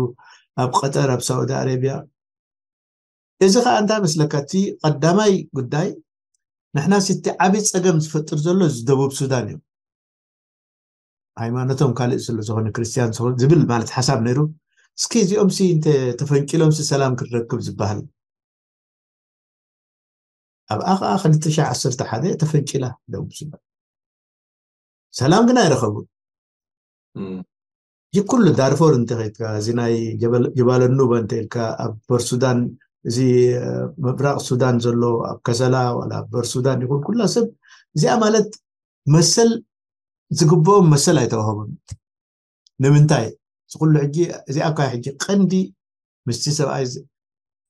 ኣብ ቀጠር፣ ኣብ ሳዑዲ ኣረቢያ። እዚ ከዓ እንታይ መስለካ እቲ ቀዳማይ ጉዳይ ንሕና ስቲ ዓብዪ ፀገም ዝፈጥር ዘሎ እዚ ደቡብ ሱዳን እዮም። ሃይማኖቶም ካልእ ስለ ዝኾነ ክርስትያን ዝኾነ ዝብል ማለት ሓሳብ ነይሩ። እስኪ እዚኦም ሲ እንተ ተፈንቂሎም ሲ ሰላም ክንረክብ ዝበሃል ኣብኣ ከዓ ክልተ ሺሕ ዓሰርተ ሓደ ተፈንቂላ ደቡብ ሱዳን ሰላም ግን ኣይረኸቡን። ይኩሉ ዳርፎር እንተኸድካ እዚ ናይ ጀባለ ኑባ እንተ ኢልካ ኣብ በርሱዳን እዚ ምብራቅ ሱዳን ዘሎ ኣብ ከሰላ ዋላ ኣብ በርሱዳን ይኹን ኩላ ሰብ እዚኣ ማለት መሰል ዝግብኦም መሰል ኣይተዋህቡን። ንምንታይ እዚ ኩሉ ሕጂ እዚኣ እኳ ሕጂ ቀንዲ ምስቲ ሰብኣይ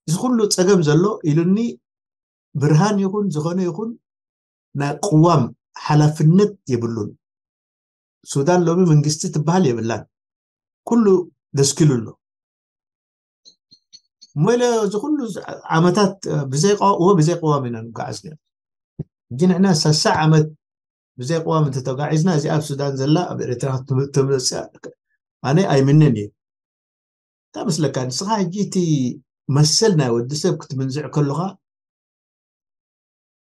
እዚ ኩሉ ፀገም ዘሎ ኢሉኒ ብርሃን ይኹን ዝኾነ ይኹን ናይ ቅዋም ሓላፍነት የብሉን። ሱዳን ሎሚ መንግስቲ ትበሃል የብላን። ኩሉ ደስኪሉ ኣሎ። እሞ ኢለ እዚ ኩሉ ዓመታት ብዘይ ብዘይ ቅዋም ኢና ንጓዓዝ ነር። ሕጂ ንሕና ሰሳ ዓመት ብዘይ ቅዋም እንተተጓዒዝና እዚኣ ኣብ ሱዳን ዘላ ኣብ ኤርትራ ትመፅእ ኣነ ኣይምንን እየ። እንታይ መስለካ ንስኻ ሕጂ እቲ መሰል ናይ ወዲ ሰብ ክትምንዝዕ ከለኻ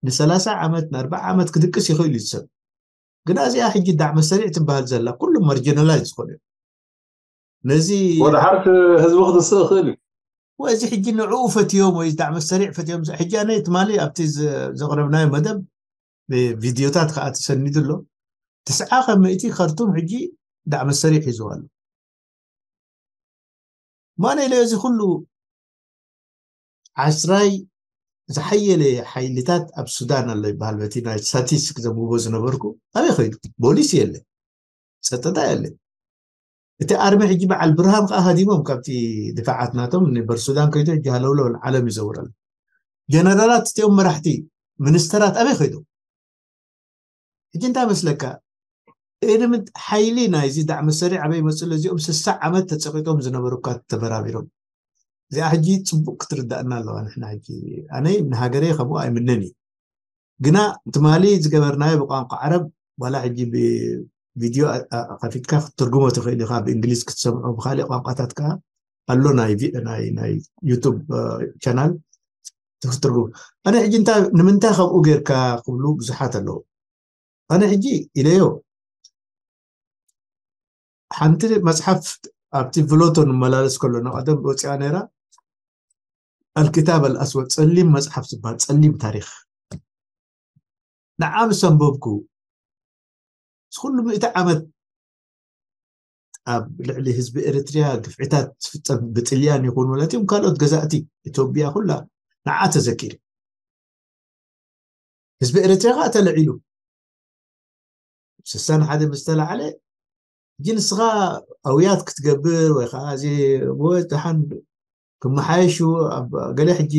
ንሰላሳ ዓመት ንኣርባዓ ዓመት ክድቅስ ይኽእል እዩ ሰብ። ግና እዚኣ ሕጂ ዳዕመ ሰሪዕ ትበሃል ዘላ ኩሉ ማርጂናላይዝ ዝኾነ እዩ። ነዚ ወደ ሓርት ህዝቢ ክትስእ ይኽእል እዩ። ወይ እዚ ሕጂ ንዕኡ ፈትዮም ወይ ዳዕመ ሰሪዕ ፈትዮም ሕጂ ኣነ ትማሊ ኣብቲ ዘቕረብናዮ መደብ ቪድዮታት ከዓ ተሰኒዱ ኣሎ። ትስዓ ከመእቲ ከርቱም ሕጂ ዳዕመ ሰሪዕ ሒዝዋ ኣሎ። ማነ ኢለ እዚ ኩሉ ዓስራይ ዝሓየለ ሓይልታት ኣብ ሱዳን ኣሎ ይበሃል። በቲ ናይ ስታቲስቲክ ዘንብቦ ዝነበርኩ ኣበይ ኸይዱ? ቦሊስ የለ፣ ፀጥታ የለ። እቲ ኣርሚ ሕጂ በዓል ብርሃን ከዓ ሃዲሞም ካብቲ ድፋዓት ናቶም ንበር ሱዳን ከይዱ ሕጂ ሃለውለው ዓለም ይዘውር ኣሎ። ጀነራላት እቲኦም መራሕቲ ሚኒስተራት ኣበይ ከይዶም? ሕጂ እንታይ መስለካ? ኤለመንት ሓይሊ ናይዚ ዳዕመ ሰሪዕ ኣበይ መፅሎ? እዚኦም ስሳ ዓመት ተፀቂጦም ዝነበሩ እኳ ተበራቢሮም። እዚኣ ሕጂ ፅቡቅ ክትርዳእና ኣለዋ። ንሕና ሕጂ ኣነ ንሃገረይ ከምኡ ኣይምንን እዩ። ግና ትማሊ ዝገበርናዮ ብቋንቋ ዓረብ ዋላ ሕጂ ብቪድዮ ከፊትካ ክትትርጉሞ ትኽእል ኢኻ። ብእንግሊዝ ክትሰምዖ ብካሊእ ቋንቋታት ከዓ ኣሎ ናይ ናይ ዩቱብ ቻናል ትክትርጉም። ኣነ ሕጂ እንታይ ንምንታይ ከምኡ ጌርካ ክብሉ ብዙሓት ኣለዉ። ኣነ ሕጂ ኢለዮ ሓንቲ መፅሓፍ ኣብቲ ቭሎቶ ንመላለስ ከሎ ንቀደም ወፂኣ ነይራ ኣልክታብ ኣልኣስወድ ፀሊም መፅሓፍ ዝበሃል ፀሊም ታሪክ ንዓ ምስ ኣንበብኩ እዚ ኩሉ ምእቲ ዓመት ኣብ ልዕሊ ህዝቢ ኤርትርያ ግፍዕታት ዝፍፀም ብጥልያን ይኹን ማለት እዮም ካልኦት ገዛእቲ ኢትዮጵያ ኩላ ንዓ ተዘኪሩ ህዝቢ ኤርትርያ ከዓ ተለዒሉ ስሳን ሓደ ምስ ተላዓለ ሕጂ ንስኻ ኣውያት ክትገብር ወይ ከዓ እዚ ደሓን ክመሓየሹ ኣብ ገለ ሕጂ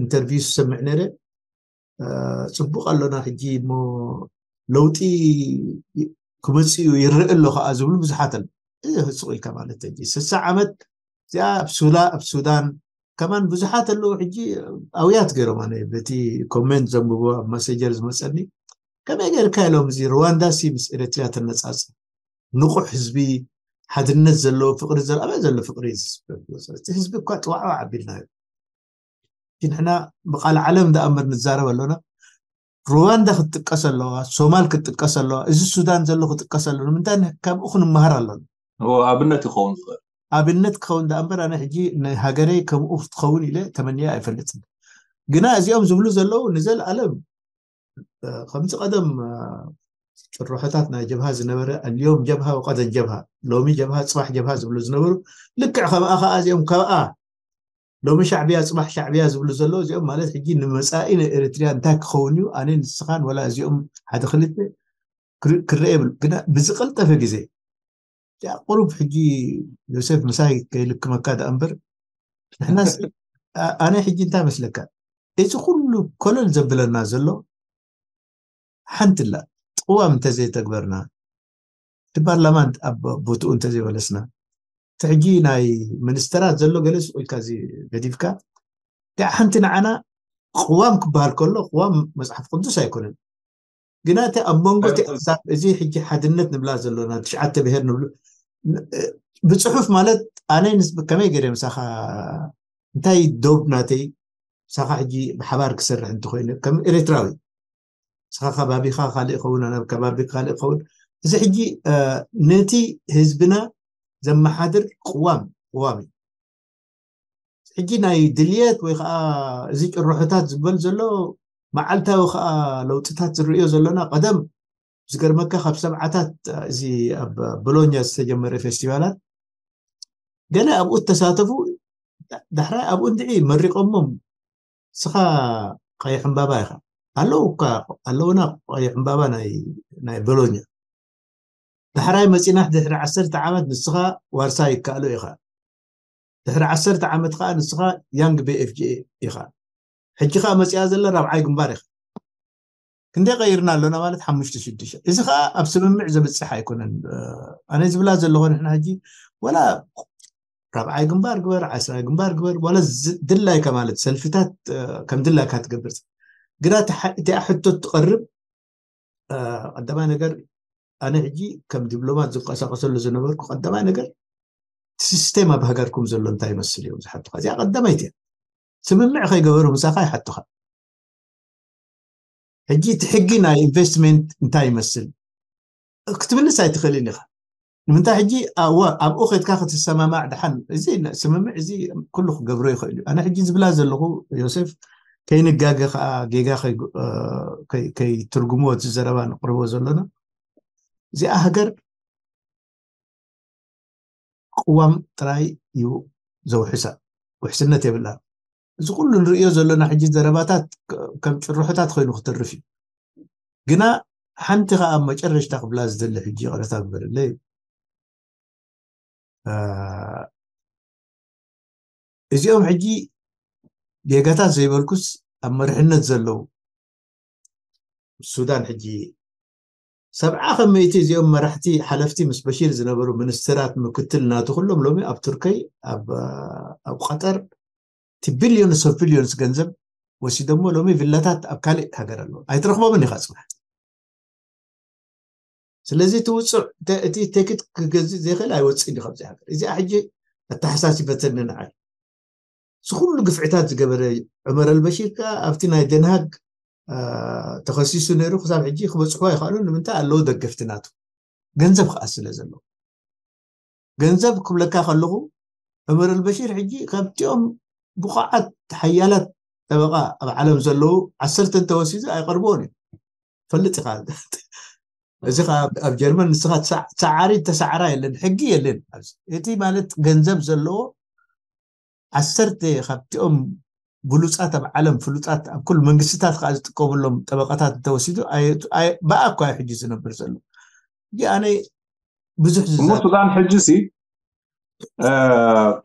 ኢንተርቪው ዝሰምዕ ነረ ፅቡቅ ኣሎና ሕጂ እሞ ለውጢ ክመፅኡ ይረእ ኣሎ ከዓ ዝብሉ ብዙሓት ኣሎ። እዚ ህፁቅ ኢልካ ማለት ሕጂ ስሳ ዓመት እዚኣ ኣብ ሱላ ኣብ ሱዳን ከማን ብዙሓት ኣለዉ ሕጂ ኣውያት ገይሮም ኣነ በቲ ኮሜንት ዘንብቦ ኣብ መሰጀር ዝመፀኒ ከመይ ገይርካ ኢሎም እዚ ሩዋንዳ ሲ ምስ ኤርትርያ ተነፃፅር ንቑሕ ህዝቢ ሓድነት ዘለዎ ፍቅሪ ዘሎ ኣበይ ዘሎ ፍቅሪ ህዝቢ እኳ ጥዋዕዋ ዓቢልናዮ ንሕና ብቃል ዓለም ዳኣምበር ንዛረብ ኣሎና ሩዋንዳ ክትጥቀስ ኣለዋ ሶማል ክትጥቀስ ኣለዋ እዚ ሱዳን ዘሎ ክጥቀስ ኣለዎ ንምንታይ ካብኡ ክንመሃር ኣሎና ኣብነት ይኸውን ዝኽእል ኣብነት ክኸውን ዳኣምበር ኣነ ሕጂ ንሃገረይ ከምኡ ክትኸውን ኢለ ተመንያ ኣይፈልጥን ግና እዚኦም ዝብሉ ዘለዉ ንዘለኣለም ከምቲ ቀደም ጭርሖታት ናይ ጀብሃ ዝነበረ ኣልዮም ጀብሃ ወቀደን ጀብሃ ሎሚ ጀብሃ ፅባሕ ጀብሃ ዝብሉ ዝነበሩ ልክዕ ከምኣ ከዓ እዚኦም ካብኣ ሎሚ ሻዕብያ ፅባሕ ሻዕብያ ዝብሉ ዘለዉ እዚኦም ማለት ሕጂ ንመፃኢ ናይ ኤርትርያ እንታይ ክኸውን እዩ ኣነ ንስኻን ወላ እዚኦም ሓደ ክልተ ክረአ የብሉ ግና ብዝቀልጠፈ ግዜ ቁሩብ ሕጂ ዮሴፍ ምሳይ ከይልክመካ ዳኣ እምበር ንሕና ኣነ ሕጂ እንታይ መስለካ እዚ ኩሉ ኮለል ዘብለና ዘሎ ሓንቲ ላ ጥዋም እንተዘይተግበርና እቲ ፓርላማን ኣብ ቦትኡ እንተዘይመለስና እቲ ሕጂ ናይ ሚኒስተራት ዘሎ ገለ ሱቅ ኢልካ እዚ ገዲፍካ ዳ ሓንቲ ንዓና ቅዋም ክበሃል ከሎ ቅዋም መፅሓፍ ቅዱስ ኣይኮነን ግና እቲ ኣብ መንጎ እዚ ሕጂ ሓድነት ንብላ ዘሎና ትሽዓተ ብሄር ንብሉ ብፅሑፍ ማለት ኣነ ከመይ ገይረ ምሳኻ እንታይ ዶብ ናተይ ምሳኻ ሕጂ ብሓባር ክሰርሕ እንተኮይነ ከም ኤርትራዊ ስኻ ከባቢኻ ካልእ ይኸውን ኣነ ከባቢ ካልእ ይኸውን እዚ ሕጂ ነቲ ህዝብና ዘመሓድር ቅዋም ቅዋም እዩ ሕጂ ናይ ድልየት ወይ ከዓ እዚ ጭርሖታት ዝበል ዘሎ መዓልታዊ ከዓ ለውጥታት ዝርእዮ ዘለና ቀደም ዝገርመካ ካብ ሰብዓታት እዚ ኣብ ቦሎኛ ዝተጀመረ ፌስቲቫላት ገለ ኣብኡ ተሳተፉ ዳሕራይ ኣብኡ እንድዒ መሪቆሞም ስኻ ቀይሕ ዕምባባ ኢኻ ኣለዉ እኳ ኣለውና ቀይሕ ዕምባባ ናይ ቦሎኛ ዳሕራይ መፂና ድሕሪ ዓሰርተ ዓመት ንስኻ ዋርሳይ ይከኣሎ ኢኻ ድሕሪ ዓሰርተ ዓመት ከዓ ንስኻ young BFJ ኢኻ ሕጂ ከዓ መፂኣ ዘላ ራብዓይ ግንባር ኢኻ ክንደይ ቀይርና ኣሎና ማለት ሓሙሽተ ሽዱሽተ እዚ ከዓ ኣብ ስምምዕ ዘብፅሕ ኣይኮነን ኣነ ዝብላ ዘለኹ ንሕና ሕጂ ወላ ራብዓይ ግንባር ግበር፣ ዓስራይ ግንባር ግበር፣ ዋላ ድላይካ ማለት ሰልፍታት ከም ድላይካ ትገብር። ግና እቲ ሕቶ ትቐርብ ቀዳማይ ነገር ኣነ ሕጂ ከም ዲፕሎማት ዝንቀሳቀሰሉ ዝነበርኩ ቀዳማይ ነገር እቲ ሲስቴም ኣብ ሃገርኩም ዘሎ እንታይ ይመስል እዮም ዝሓቱካ። እዚኣ ቀዳማይቲ እያ። ስምምዕ ከይገበሩ ምሳኻ ይሓቱኻ። ሕጂ እቲ ሕጊ ናይ ኢንቨስትመንት እንታይ ይመስል ክትብልስ ኣይትኽእልን ኢኻ። ንምንታይ ሕጂ ኣብኡ ከድካ ክትሰማማዕ ድሓን እዚ ስምምዕ እዚ ኩሉ ክገብሮ ይኽእል እዩ። ኣነ ሕጂ ዝብላ ዘለኹ ዮሴፍ ከይንጋገ ከዓ ጌጋ ከይትርጉምዎ እቲ ዘረባ ንቅርቦ ዘለና እዚኣ ሃገር ቅዋም ጥራይ እዩ ዘውሕሳ፣ ውሕስነት የብላ። እዚ ኩሉ ንርእዮ ዘለና ሕጂ ዘረባታት ከም ጭርሖታት ኮይኑ ክትርፍ እዩ። ግና ሓንቲ ከዓ ኣብ መጨረሽታ ክብላ ዝደሊ ሕጂ ይቕረታ ግበርለይ። እዚኦም ሕጂ ጌጋታት ዘይበልኩስ ኣብ መርሕነት ዘለዉ ሱዳን ሕጂ ሰብዓ ከመይቲ እዚኦም መራሕቲ ሓለፍቲ ምስ በሺር ዝነበሩ ሚኒስትራት ምክትል ናቱ ኩሎም ሎሚ ኣብ ቱርከይ ኣብ ቀጠር እቲ ቢልዮንስ ኦፍ ቢልዮንስ ገንዘብ ወሲዶሞ ሎሚ ቪላታት ኣብ ካልእ ሃገር ኣለዉ ኣይትረኽቦምን ኢኻ ፅባሕ። ስለዚ እቲ ውፅዕ እቲ ቴክት ክገዝእ ዘይኽእል ኣይወፅእን እዩ ካብዚ ሃገር። እዚኣ ሕጂ ኣተሓሳሲበተኒ ንዓይ። እዚ ኩሉ ግፍዕታት ዝገበረ ዑመር ኣልበሺር ከኣ ኣብቲ ናይ ደንሃግ ተኸሲሱ ነይሩ። ክሳብ ሕጂ ክበፅሑ ኣይኽእሉን። ንምንታይ ኣለዉ ደገፍቲ ናቱ ገንዘብ ከዓ ስለ ዘለዎ። ገንዘብ ክብለካ ከለኹ ዑመር ኣልበሺር ሕጂ ካብቲኦም ብቑዓት ሓያላት ጠበቓ ኣብ ዓለም ዘለዉ ዓሰርተ እንተወሲዱ ኣይቐርብዎን እዩ። ፈልጥ ኢኻ። እዚ ከዓ ኣብ ጀርመን ንስኻ ሰዓሪ ተሰዓራ የለን፣ ሕጊ የለን። እቲ ማለት ገንዘብ ዘለዎ ዓሰርተ ካብቲኦም ብሉፃት ኣብ ዓለም ፍሉጣት ኣብ ኩሉ መንግስትታት ከዓ ዝጥቀሙሎም ጠበቃታት እንተወሲዱ ብኣ እኳ ሕጂ ዝነብር ዘሎ። ሕጂ ኣነ ብዙሕ እሞ ዝዛረብ ሱዳን ሕጂ ሲ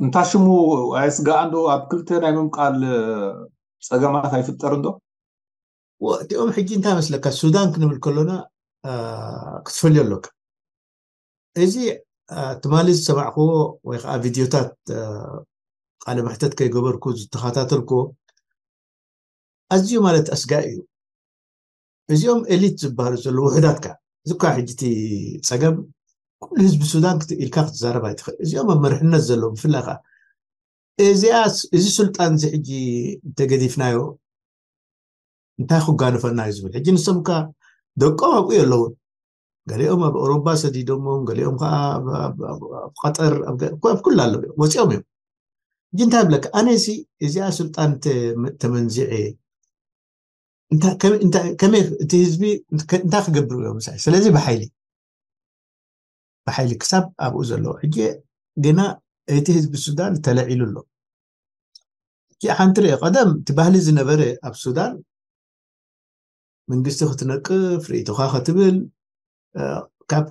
እንታ ሽሙ ኣየስጋኣን ዶ ኣብ ክልተ ናይ ምምቃል ፀገማት ኣይፍጠርን ዶ? እቲኦም ሕጂ እንታይ መስለካ ሱዳን ክንብል ከሎና ክትፈልዮ ኣለካ። እዚ ትማሊ ዝሰማዕክዎ ወይ ከዓ ቪድዮታት ቃለ መሕተት ከይገበርኩ ዝተኸታተልክዎ ኣዝዩ ማለት ኣስጋኢ እዩ። እዚኦም ኤሊት ዝበሃሉ ዘለዉ ውሕዳት ከ ዝኳ ሕጂ እቲ ፀገም ኩሉ ህዝቢ ሱዳን ኢልካ ክትዛረብ ኣይትኽእል። እዚኦም ኣብ መርሕነት ዘለዉ ብፍላይ ከዓ እዚኣ እዚ ስልጣን እዚ ሕጂ እንተገዲፍናዮ እንታይ ክጓንፈና እዩ ዝብል ሕጂ ንሶም ከ ደቆም ኣብኡ የለውን። ገሊኦም ኣብ ኣውሮባ ሰዲዶሞም፣ ገሊኦም ከዓ ኣብ ቀጠር ኣብ ኩሉ ኣለዉ ወፂኦም እዮም። ሕጂ እንታይ ብለካ ኣነ ሲ እዚኣ ስልጣን ተመንዚዐ ከመይ እቲ ህዝቢ እንታይ ክገብር እዮም ምሳይ? ስለዚ ብሓይሊ ብሓይሊ ክሳብ ኣብኡ ዘለዉ ሕጂ ግና እቲ ህዝቢ ሱዳን ተለዒሉ ኣሎ። ሕጂ ሓንቲ ርእ ቀደም እቲ ባህሊ ዝነበረ ኣብ ሱዳን መንግስቲ ክትነቅፍ ርእይቶኻ ክትብል ካብ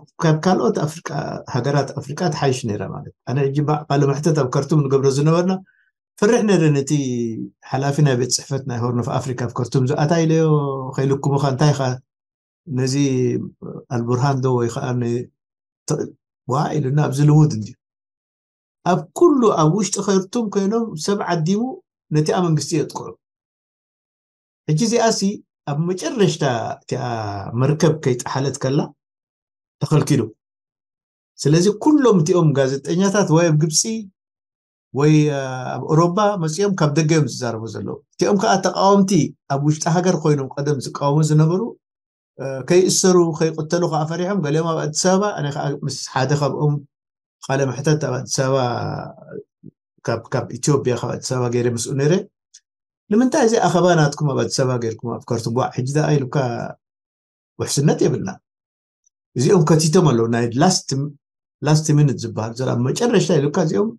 ካልኦት ኣፍሪቃ ሃገራት ኣፍሪቃ ትሓይሽ ነይራ ማለት ኣነ ሕጂ ቃለ መሕተት ኣብ ከርቱም ንገብሮ ዝነበርና ፈርሕ ነይረ ነቲ ሓላፊ ናይ ቤት ፅሕፈት ናይ ሆርን ኦፍ ኣፍሪካ ኣብ ከርቱም ዝኣታ ኢለዮ ከይልኩምኻ እንታይ ኢኻ ነዚ ኣልቡርሃን ዶ ወይ ከዓ ዋ ኢሉና ኣብዚ ልሙድ እንድዩ ኣብ ኩሉ ኣብ ውሽጢ ከርቱም ኮይኖም ሰብ ዓዲሙ ነቲኣ መንግስቲ የጥቅዑ። ሕጂ እዚኣሲ ኣብ መጨረሽታ እቲኣ መርከብ ከይጠሓለት ከላ ተኸልኪሉ። ስለዚ ኩሎም እቲኦም ጋዜጠኛታት ወይ ኣብ ግብፂ ወይ ኣብ ኦሮባ መፂኦም ካብ ደገ እዮም ዝዛረቡ ዘለዉ። እቲኦም ከዓ ተቃወምቲ ኣብ ውሽጢ ሃገር ኮይኖም ቀደም ዝቃወሙ ዝነበሩ ከይእሰሩ ከይቅተሉ ከዓ ፈሪሖም ገሊኦም ኣብ ኣዲስ ኣበባ ኣነ ከዓ ምስ ሓደ ካብኦም ቃለ መሕተት ኣብ ኣዲስ ኣበባ ካብ ኢትዮጵያ ካብ ኣዲስ ኣበባ ገይረ ምስኡ ነይረ ንምንታይ እዚ ኣኸባ ናትኩም ኣብ ኣዲስ ኣበባ ገይርኩም ኣብ ከርቱም ቧዕ ሕጂ ደኣ ኢሉካ ውሕስነት የብልና እዚኦም ከቲቶም ኣለዉ ናይ ላስት ሚኒት ዝበሃል ዘሎ ኣብ መጨረሽታ ኢሉካ እዚኦም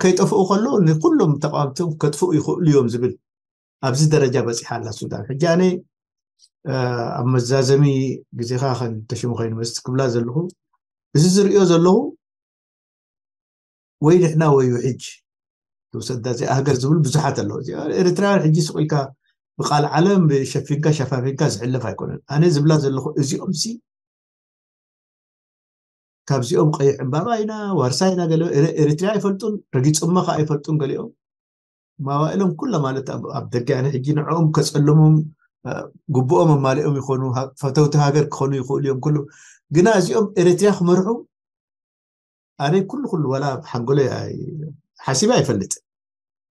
ከይጠፍኡ ከለዉ ንኩሎም ተቃወምቶም ከጥፍኡ ይኽእሉ እዮም ዝብል ኣብዚ ደረጃ በፂሓ ኣላ ሱዳን ሕጂ ኣነ ኣብ መዛዘሚ ግዜኻ ከንተሽሙ ኮይኑ መስቲ ክብላ ዘለኹ እዚ ዝርእዮ ዘለኹ ወይ ንሕና ወይ ውሕጅ ትውሰዳ እዚኣ ሃገር ዝብሉ ብዙሓት ኣለዉ እዚኣ ኤርትራውያን ሕጂ ስቕ ኢልካ ብቃል ዓለም ብሸፊንካ ሸፋፊንካ ዝሕለፍ ኣይኮነን ኣነ ዝብላ ዘለኹ እዚኦም ሲ ካብዚኦም ቀይሕ ዕምባባ ኢና፣ ዋርሳይ ኢና፣ ገለ ኤረ- ኤሪትሪያ ኣይፈልጡን፣ ረጊጾሞ ከዓ ኣይፈልጡን። ገሊኦም ማዋእሎም ኩሎ ማለት ኣብ ኣብ ደገ፣ ኣነ ሕጂ ንዕኦም ከጸልሞም፣ እ፣ ግቡኦም ኣማሊኦም ይኾኑ፣ ሃ- ፈተውቲ ሃገር ክኾኑ ይኽእሉ እዮም ኩሉ። ግና እዚኦም ኤሪትሪያ ክመርሑ ኣነ ኩሉ ኩሉ ዋላ ሓንጎለ ኣይ- ሓሲበ ኣይፈልጥ።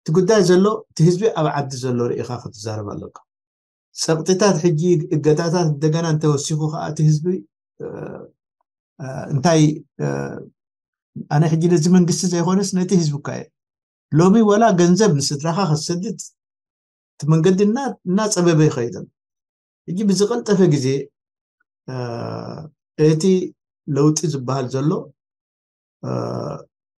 እቲ ጉዳይ ዘሎ እቲ ህዝቢ ኣብ ዓዲ ዘሎ ርኢኻ ክትዛረብ ኣለካ። ጸቕጥታት ሕጂ እገዳታት እንደገና እንተወሲኹ ከዓ እቲ ህዝቢ እ፣ እ፣ እንታይ እ፣ ኣነ ሕጂ ነዚ መንግስቲ ዘይኮነስ ነቲ ህዝቢ እኳ እየ። ሎሚ ወላ ገንዘብ ንስድራኻ ክትሰድድ እቲ መንገዲ እና- እናጸበበ ይኸይድ ኣሎ። ሕጂ ብዝቐልጠፈ ግዜ እ፣ እቲ ለውጢ ዝበሃል ዘሎ እ፣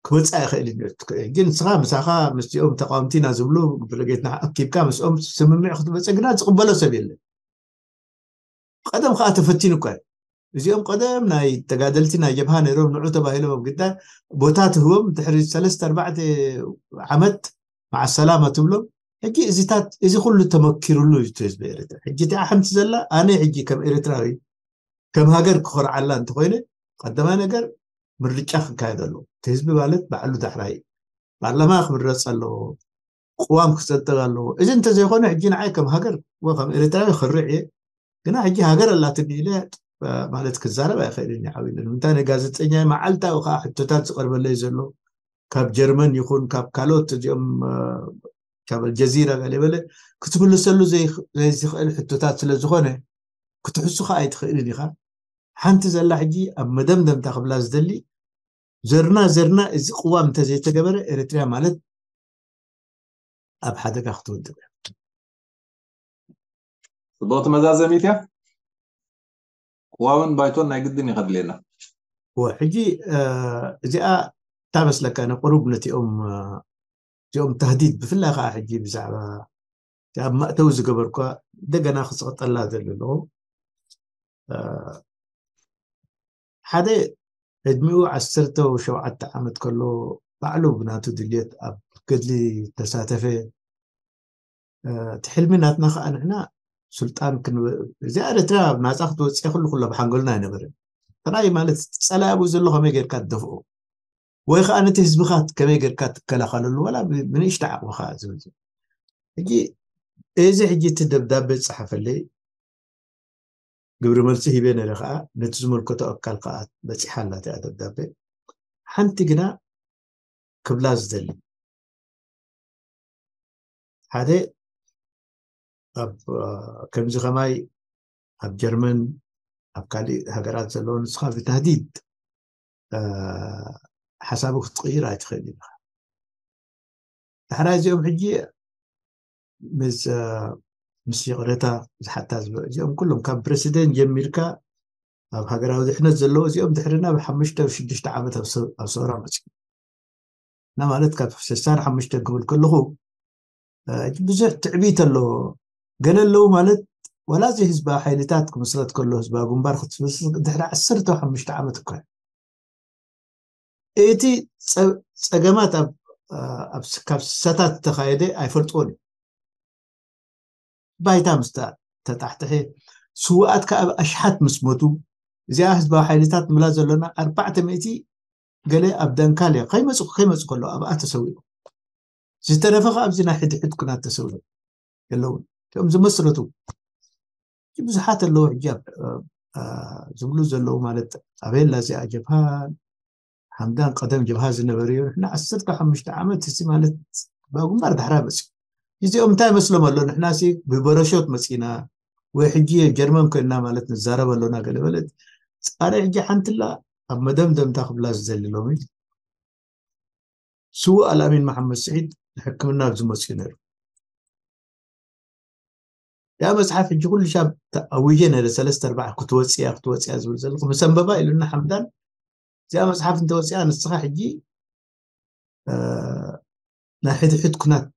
ክመጽእ ኣይኽእልን እዩ። ሕጂ ንስኻ ምሳኻ ምስኦም ተቃወምቲ ኢና ዝብሉ ብለጌትና ኣኪብካ ምስኦም ስምምዕ ክትመጽእ ግና ዝቕበሎ ሰብ የለን። ቀደም ከዓ ተፈቲኑ እኳ እዩ። እዚኦም ቀደም ናይ ተጋደልቲ ናይ ጀብሃ ነይሮም፣ ንዑ ተባሂሎም ኣብ ግዳይ ቦታ ትህቦም፣ ድሕሪ ሰለስተ ኣርባዕተ ዓመት መዓ ሰላማ ትብሎም። ሕጂ እዚታት እዚ ኩሉ ተመኪሩሉ እዩ እቲ ህዝቢ ኤርትራ። ሕጂ እቲኣ ሓንቲ ዘላ ኣነ ሕጂ ከም ኤርትራዊ ከም ሃገር ክኾርዓላ እንተኮይነ ቀዳማይ ነገር ምርጫ ክካየድ ኣለዎ። እቲ ህዝቢ ማለት ባዕሉ ዳሕራይ እዩ። ፓርላማ ክምረፅ ኣለዎ፣ ቅዋም ክፀድቅ ኣለዎ። እዚ እንተዘይኮነ ሕጂ ንዓይ ከም ሃገር ወይ ከም ኤርትራዊ ክርዕ እየ። ግና ሕጂ ሃገር ኣላትኒ ኢለ ማለት ክዛረብ ኣይኽእልን እየ። ሓቢለ ንምንታይ ናይ ጋዜጠኛ መዓልታዊ ከዓ ሕቶታት ዝቀርበለይ ዘሎ ካብ ጀርመን ይኹን ካብ ካልኦት እዚኦም ካብ ኣልጀዚራ ገለ በለ ክትምልሰሉ ዘይትኽእል ሕቶታት ስለ ዝኾነ ክትሕሱ ከዓ ኣይትኽእልን ኢኻ። ሓንቲ ዘላ ሕጂ ኣብ መደምደምታ ክብላ ዝደሊ ዘርና ዘርና እዚ ቅዋም እንተዘይተገበረ ኤርትሪያ ማለት ኣብ ሓደጋ ክትወድቅ እያ። ጽቡቕቲ መዛዘሚት እያ። ቅዋምን ባይቶን ናይ ግድን እዩ ከድልየና። ሕጂ እዚኣ እንታይ መስለካ ንቁሩብ ነቲኦም እዚኦም ተህዲድ ብፍላይ ከዓ ሕጂ ብዛዕባ ኣብ መእተዊ ዝገበርኳ እንደገና ክፅቕጠላ ዘለ ኣለኹ ሓደ ዕድሚኡ ዓሰርተ ሸውዓተ ዓመት ከሎ ባዕሉ ብናቱ ድልየት ኣብ ገድሊ ተሳተፈ እቲ ሕልሚ ናትና ከዓ ንሕና ስልጣን እዚኣ ኤርትራ ናፃ ክትወፅእ ኩሉ ኩሎ ብሓንጎልና ኣይነበረን ጥራይ ማለት ፀላኢ ኣብኡ ዘሎ ከመይ ጌርካ ትደፍኦ ወይ ከዓ ነቲ ህዝብካ ከመይ ጌርካ ትከላኸለሉ ዋላ ብንእሽተ ዓቕምካ ዝብል ሕጂ እዚ ሕጂ እቲ ደብዳቤ ዝፀሓፈለይ ግብሪ መልሲ ሂበ ነረ ከዓ ነቲ ዝመልከቶ ኣካል ከዓ በፂሓ ኣላ እቲኣ ደብዳቤ ሓንቲ ግና ክብላ ዝደሊ ሓደ ኣብ ከምዚ ከማይ ኣብ ጀርመን ኣብ ካሊእ ሃገራት ዘለዎ ንስኻ ብተህዲድ ሓሳቡ ክትቅይር ኣይትኽእል ኢኻ ዳሕራይ እዚኦም ሕጂ ምስ ምስ ይቕረታ ዝሓታ ዝበ እዚኦም ኩሎም ካብ ፕረሲደንት ጀሚርካ ኣብ ሃገራዊ ድሕነት ዘለዎ እዚኦም ድሕርና ብሓሙሽተ ሽዱሽተ ዓመት ኣብ ሰውራ መፅኡ እና ማለት ካብ ስሳን ሓሙሽተ ክብል ከለኹ ብዙሕ ትዕቢት ኣለዎ ገለ ኣለዉ ማለት ዋላ እዚ ህዝባዊ ሓይልታት ክምስረት ከሎ ህዝባዊ ግንባር ክትስስ ድሕሪ ዓሰርተ ሓሙሽተ ዓመት እኳ እቲ ፀገማት ካብ ስሳታት ዝተካየደ ኣይፈልጥዎን እዩ ባይታ ምስ ተጣሕጥሐ ስውኣት ከዓ ኣብ ኣሽሓት ምስ ሞቱ እዚኣ ህዝባዊ ሓይልታት ንብላ ዘለና ኣርባዕተ ሚእቲ ገለ ኣብ ደንካልያ ከይመፁ ከይመፁ ከለዉ ኣብኣ ተሰዊኡ ዝተረፈ ከዓ ኣብዚ ናይ ሕድሕድ ኩናት ተሰዊኡ የለውን እቶም ዝመስረቱ ብዙሓት ኣለዉ ሕጂ ዝብሉ ዘለዉ ማለት ኣበየላ እዚኣ ጀብሃ ሓምዳን ቀደም ጀብሃ ዝነበረ እዩ ንሕና ዓሰርተ ሓሙሽተ ዓመት እዚ ማለት ባጉንባር ዳሕራ መፅኡ እዚኦም እንታይ መስሎም ኣሎ ንሕና ሲ ብበረሾት መፂና ወይ ሕጂ ጀርመን ኮይንና ማለት ንዛረብ ኣሎና ገለ በለት ፃረ ሕጂ ሓንትላ ኣብ መደምደምታ ክብላ ዝደሊ ሎሚ ስዉእ ኣልኣሚን መሓመድ ስዒድ ንሕክምና ኣብዚ መፅኡ ነይሩ ያ መፅሓፍ ሕጂ ኩሉ ሻብ ኣውጀ ነረ ሰለስተ ኣርባዕ ክትወፅያ ክትወፅያ ዝብል ዘለኹ ምስ ኣንበባ ኢሉና ሓምዳን እዚኣ መፅሓፍ እንተወፅያ ንስኻ ሕጂ ናይ ሕድሕድ ኩናት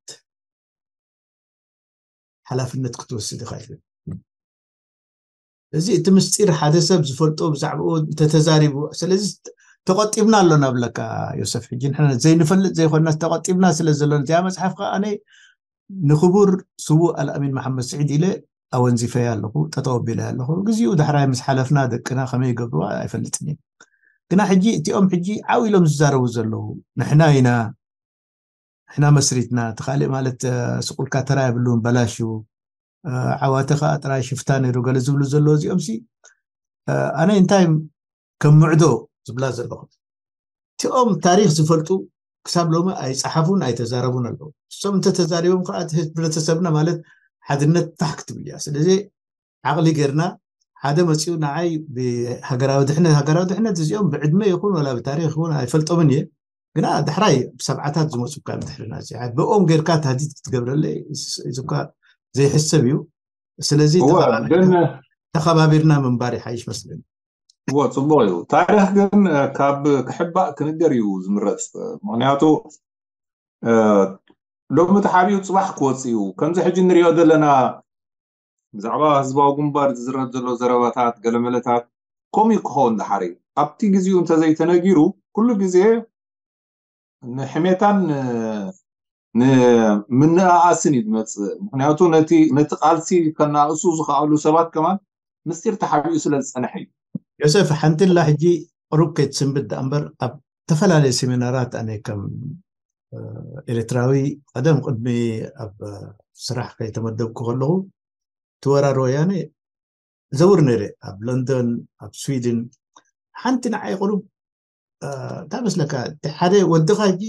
ሓላፍነት ክትወስድ ኢኻ ይብል እዚ እቲ ምስጢር ሓደ ሰብ ዝፈልጦ ብዛዕባኡ እንተተዛሪቡ ስለዚ ተቆጢብና ኣሎ ናብለካ ዮሰፍ ሕጂ ንሕና ዘይንፈልጥ ዘይኮና ተቆጢብና ስለ ዘሎና እዚኣ መፅሓፍ ከዓ ኣነ ንክቡር ስዉእ ኣልኣሚን መሓመድ ስዒድ ኢለ ኣወንዚፈያ ኣለኹ ጠጠው ኣቢለ ኣለኹ ግዜኡ ዳሕራይ ምስ ሓለፍና ደቅና ከመይ ይገብርዋ ኣይፈልጥን እየ ግና ሕጂ እቲኦም ሕጂ ዓው ኢሎም ዝዛረቡ ዘለዉ ንሕና ኢና፣ ንሕና መስሪትና፣ እቲ ካልእ ማለት ስቁልካ ተራ የብሉን፣ በላሹ፣ ዓዋተ ከዓ ጥራይ ሽፍታ ነይሩ ገለ ዝብሉ ዘለዉ እዚኦም ሲ ኣነ እንታይ ከም ምዕዶ ዝብላ ዘለኹ እቲኦም ታሪኽ ዝፈልጡ ክሳብ ሎሚ ኣይፀሓፉን ኣይተዛረቡን ኣለዉ። እሶም እንተተዛሪቦም ከዓ እቲ ህብረተሰብና ማለት ሓድነት ታሕ ክትብል እያ። ስለዚ ዓቕሊ ጌርና ሓደ መፂኡ ንዓይ ብሃገራዊ ድሕነት፣ ሃገራዊ ድሕነት እዚኦም ብዕድመ ይኹን ወላ ብታሪክ ይኹን ኣይፈልጦምን እየ። ግና ዳሕራይ ብሰብዓታት ዝመፁ እኳ እዮም ድሕርና። እዚ ብኦም ጌርካ ታህዲድ ክትገብረለይ እዚ እኳ ዘይሕሰብ እዩ። ስለዚ ተኸባቢርና ምንባር ይሓይሽ መስለኒ። እዎ፣ ፅቡቅ እዩ። ታሪክ ግን ካብ ክሕባእ ክንገር እዩ ዝምረፅ። ምክንያቱ ሎሚ ተሓቢኡ ፅባሕ ክወፅ እዩ። ከምዚ ሕጂ ንሪኦ ዘለና ብዛዕባ ህዝባዊ ግንባር ዝዝረብ ዘሎ ዘረባታት ገለመለታት ከምኡ ክኸውን ድሓር እዩ። ኣብቲ ግዜኡ እንተዘይተነጊሩ ኩሉ ግዜ ንሕሜታን ንምንእኣስን እዩ ዝመፅእ። ምክንያቱ ነቲ ቃልሲ ከናእሱ ዝኸኣሉ ሰባት ከማን ምስጢር ተሓቢኡ ስለ ዝፀንሐ እዩ። ዮሴፍ፣ ሓንቲ ላ ሕጂ ቁሩብ ከይትስንብድ ደኣ እምበር ኣብ ተፈላለየ ሴሚናራት ኣነ ከም ኤርትራዊ ቀደም ቅድሚ ኣብ ስራሕ ከይተመደብኩ ከለኹ ትወራር ወያነ ዘውር ነይረ ኣብ ለንደን ኣብ ስዊድን። ሓንቲ ንዓይ ቁሩብ እንታይ መስለካ፣ እቲ ሓደ ወድኻ ሕጂ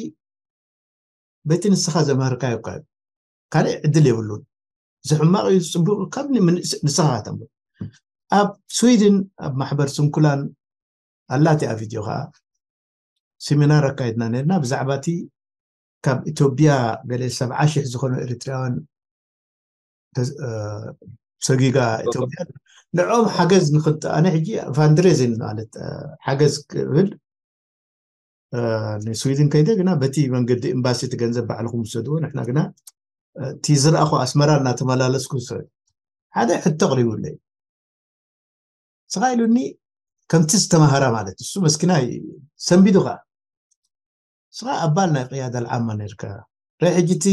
በቲ ንስኻ ዘምሃርካዮ እኳ ካልእ ዕድል የብሉን። እዚ ሕማቕ እዩ ዝፅቡቕ ካብ ንስኻ ከተንብብ። ኣብ ስዊድን ኣብ ማሕበር ስንኩላን ኣላ እቲኣ ቪድዮ ከዓ ሴሚናር ኣካይድና ነርና ብዛዕባ እቲ ካብ ኢትዮጵያ ገለ ሰብዓ ሽሕ ዝኾኑ ኤርትራውያን ሰጊጋ ኢትዮጵያ ንዕኦም ሓገዝ ንክንት ኣነ ሕጂ ፋንድሬዚን ማለት ሓገዝ ክብል ንስዊድን ከይደ ግና በቲ መንገዲ ኤምባሲ እቲ ገንዘብ ባዕልኩም ውሰድዎ። ንሕና ግና እቲ ዝረኣኹ ኣስመራ እናተመላለስኩ ዝሰ ሓደ ሕቶ ኣቕሪቡለይ። ስኻ ኢሉኒ ከምቲ ዝተማሃራ ማለት እሱ መስኪና ሰንቢዱ ከዓ ስኻ ኣባል ናይ ቅያዳ ልዓማ ነርካ ረ ሕጂ እቲ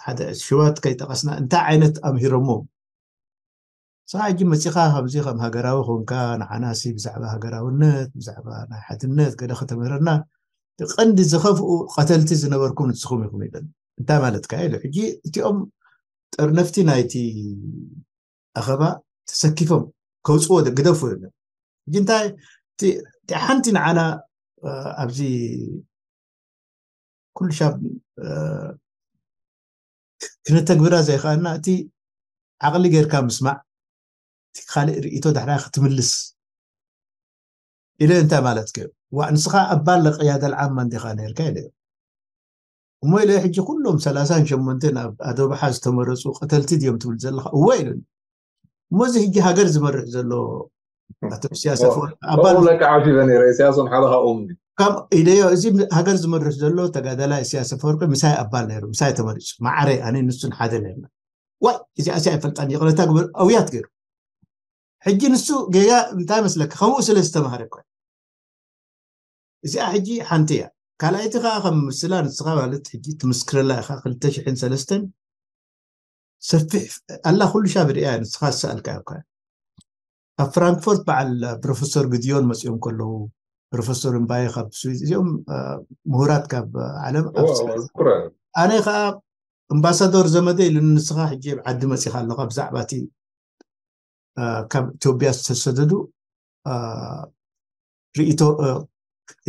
ሓደ ሽዋት ከይጠቐስና እንታይ ዓይነት ኣምሂሮሞ ስኻ ሕጂ መፂኻ ከምዚ ከም ሃገራዊ ኮንካ ንዓናሲ ብዛዕባ ሃገራውነት ብዛዕባ ናይ ሓድነት ገለ ከተምህረና ቀንዲ ዝኸፍኡ ቀተልቲ ዝነበርኩም ንስኹም ኢኹም ኢለን እንታይ ማለትካ ኢሉ ሕጂ እቲኦም ጠርነፍቲ ናይቲ ኣኸባ ተሰኪፎም ከውፅዎ ግደፉ ይብለ ሕጂ እንታይ ሓንቲ ንዓና ኣብዚ ኩሉ ሻብ ክነተግብራ ዘይከኣልና እቲ ዓቕሊ ጌርካ ምስማዕ እቲ ካልእ ርእቶ ዳሕራ ክትምልስ ኢለ እንታይ ማለት ከ ዋዕ ንስኻ ኣባል ለቅያደ ልዓማ እንዲኻ ነርካ ኢለ እሞ ኢለ ሕጂ ኩሎም ሰላሳን ሸሞንተን ኣብ ኣዶባሓ ዝተመረፁ ቀተልቲ ድዮም ትብል ዘለኻ እወ ኢሉኒ እሞ እዚ ሕጂ ሃገር ዝመርሕ ዘሎ ኣቶ ኢሳያስ ኣፈወርቂ ኣባል ለካ ዓፊፈ ነይረ ኢሳያስ ሓደ ካብኦም እዩ ካብ ኢለዮ እዚ ሃገር ዝመርሕ ዘሎ ተጋዳላይ ኢሳያስ ኣፈወርቂ ምሳይ ኣባል ነይሩ ምሳይ ተመሪፁ ማዓረይ ኣነ ንሱን ሓደ ነርና ዋይ እዚኣ ሲ ኣይፈልጣን ይቕረታ ግበር ኣውያት ገይሩ ሕጂ ንሱ ጌጋ እንታይ መስለካ ከምኡ ስለ ዝተማሃረ እኮ እዚኣ ሕጂ ሓንቲ እያ ካልኣይቲ ከዓ ከም ምስላ ንስኻ ማለት ሕጂ ትምስክረላ ኢኻ ክልተ ሽሕን ሰለስተን ሰፊሕ ኣላ ኩሉ ሻብ ርእያ ንስኻ ዝሰኣልካ እኳ ኣብ ፍራንክፎርት በዓል ፕሮፌሰር ግድዮን መፂኦም ከለዉ ፕሮፌሰር እምባየ ካብ ስዊዝ እዚኦም ምሁራት ካብ ዓለም ኣነ ከዓ ኣምባሳዶር ዘመደ ኢሉ ንስኻ ሕጂ ኣብ ዓዲ መፂኻ ኣለኻ ብዛዕባ እቲ ካብ ኢትዮጵያ ዝተሰደዱ ርእቶ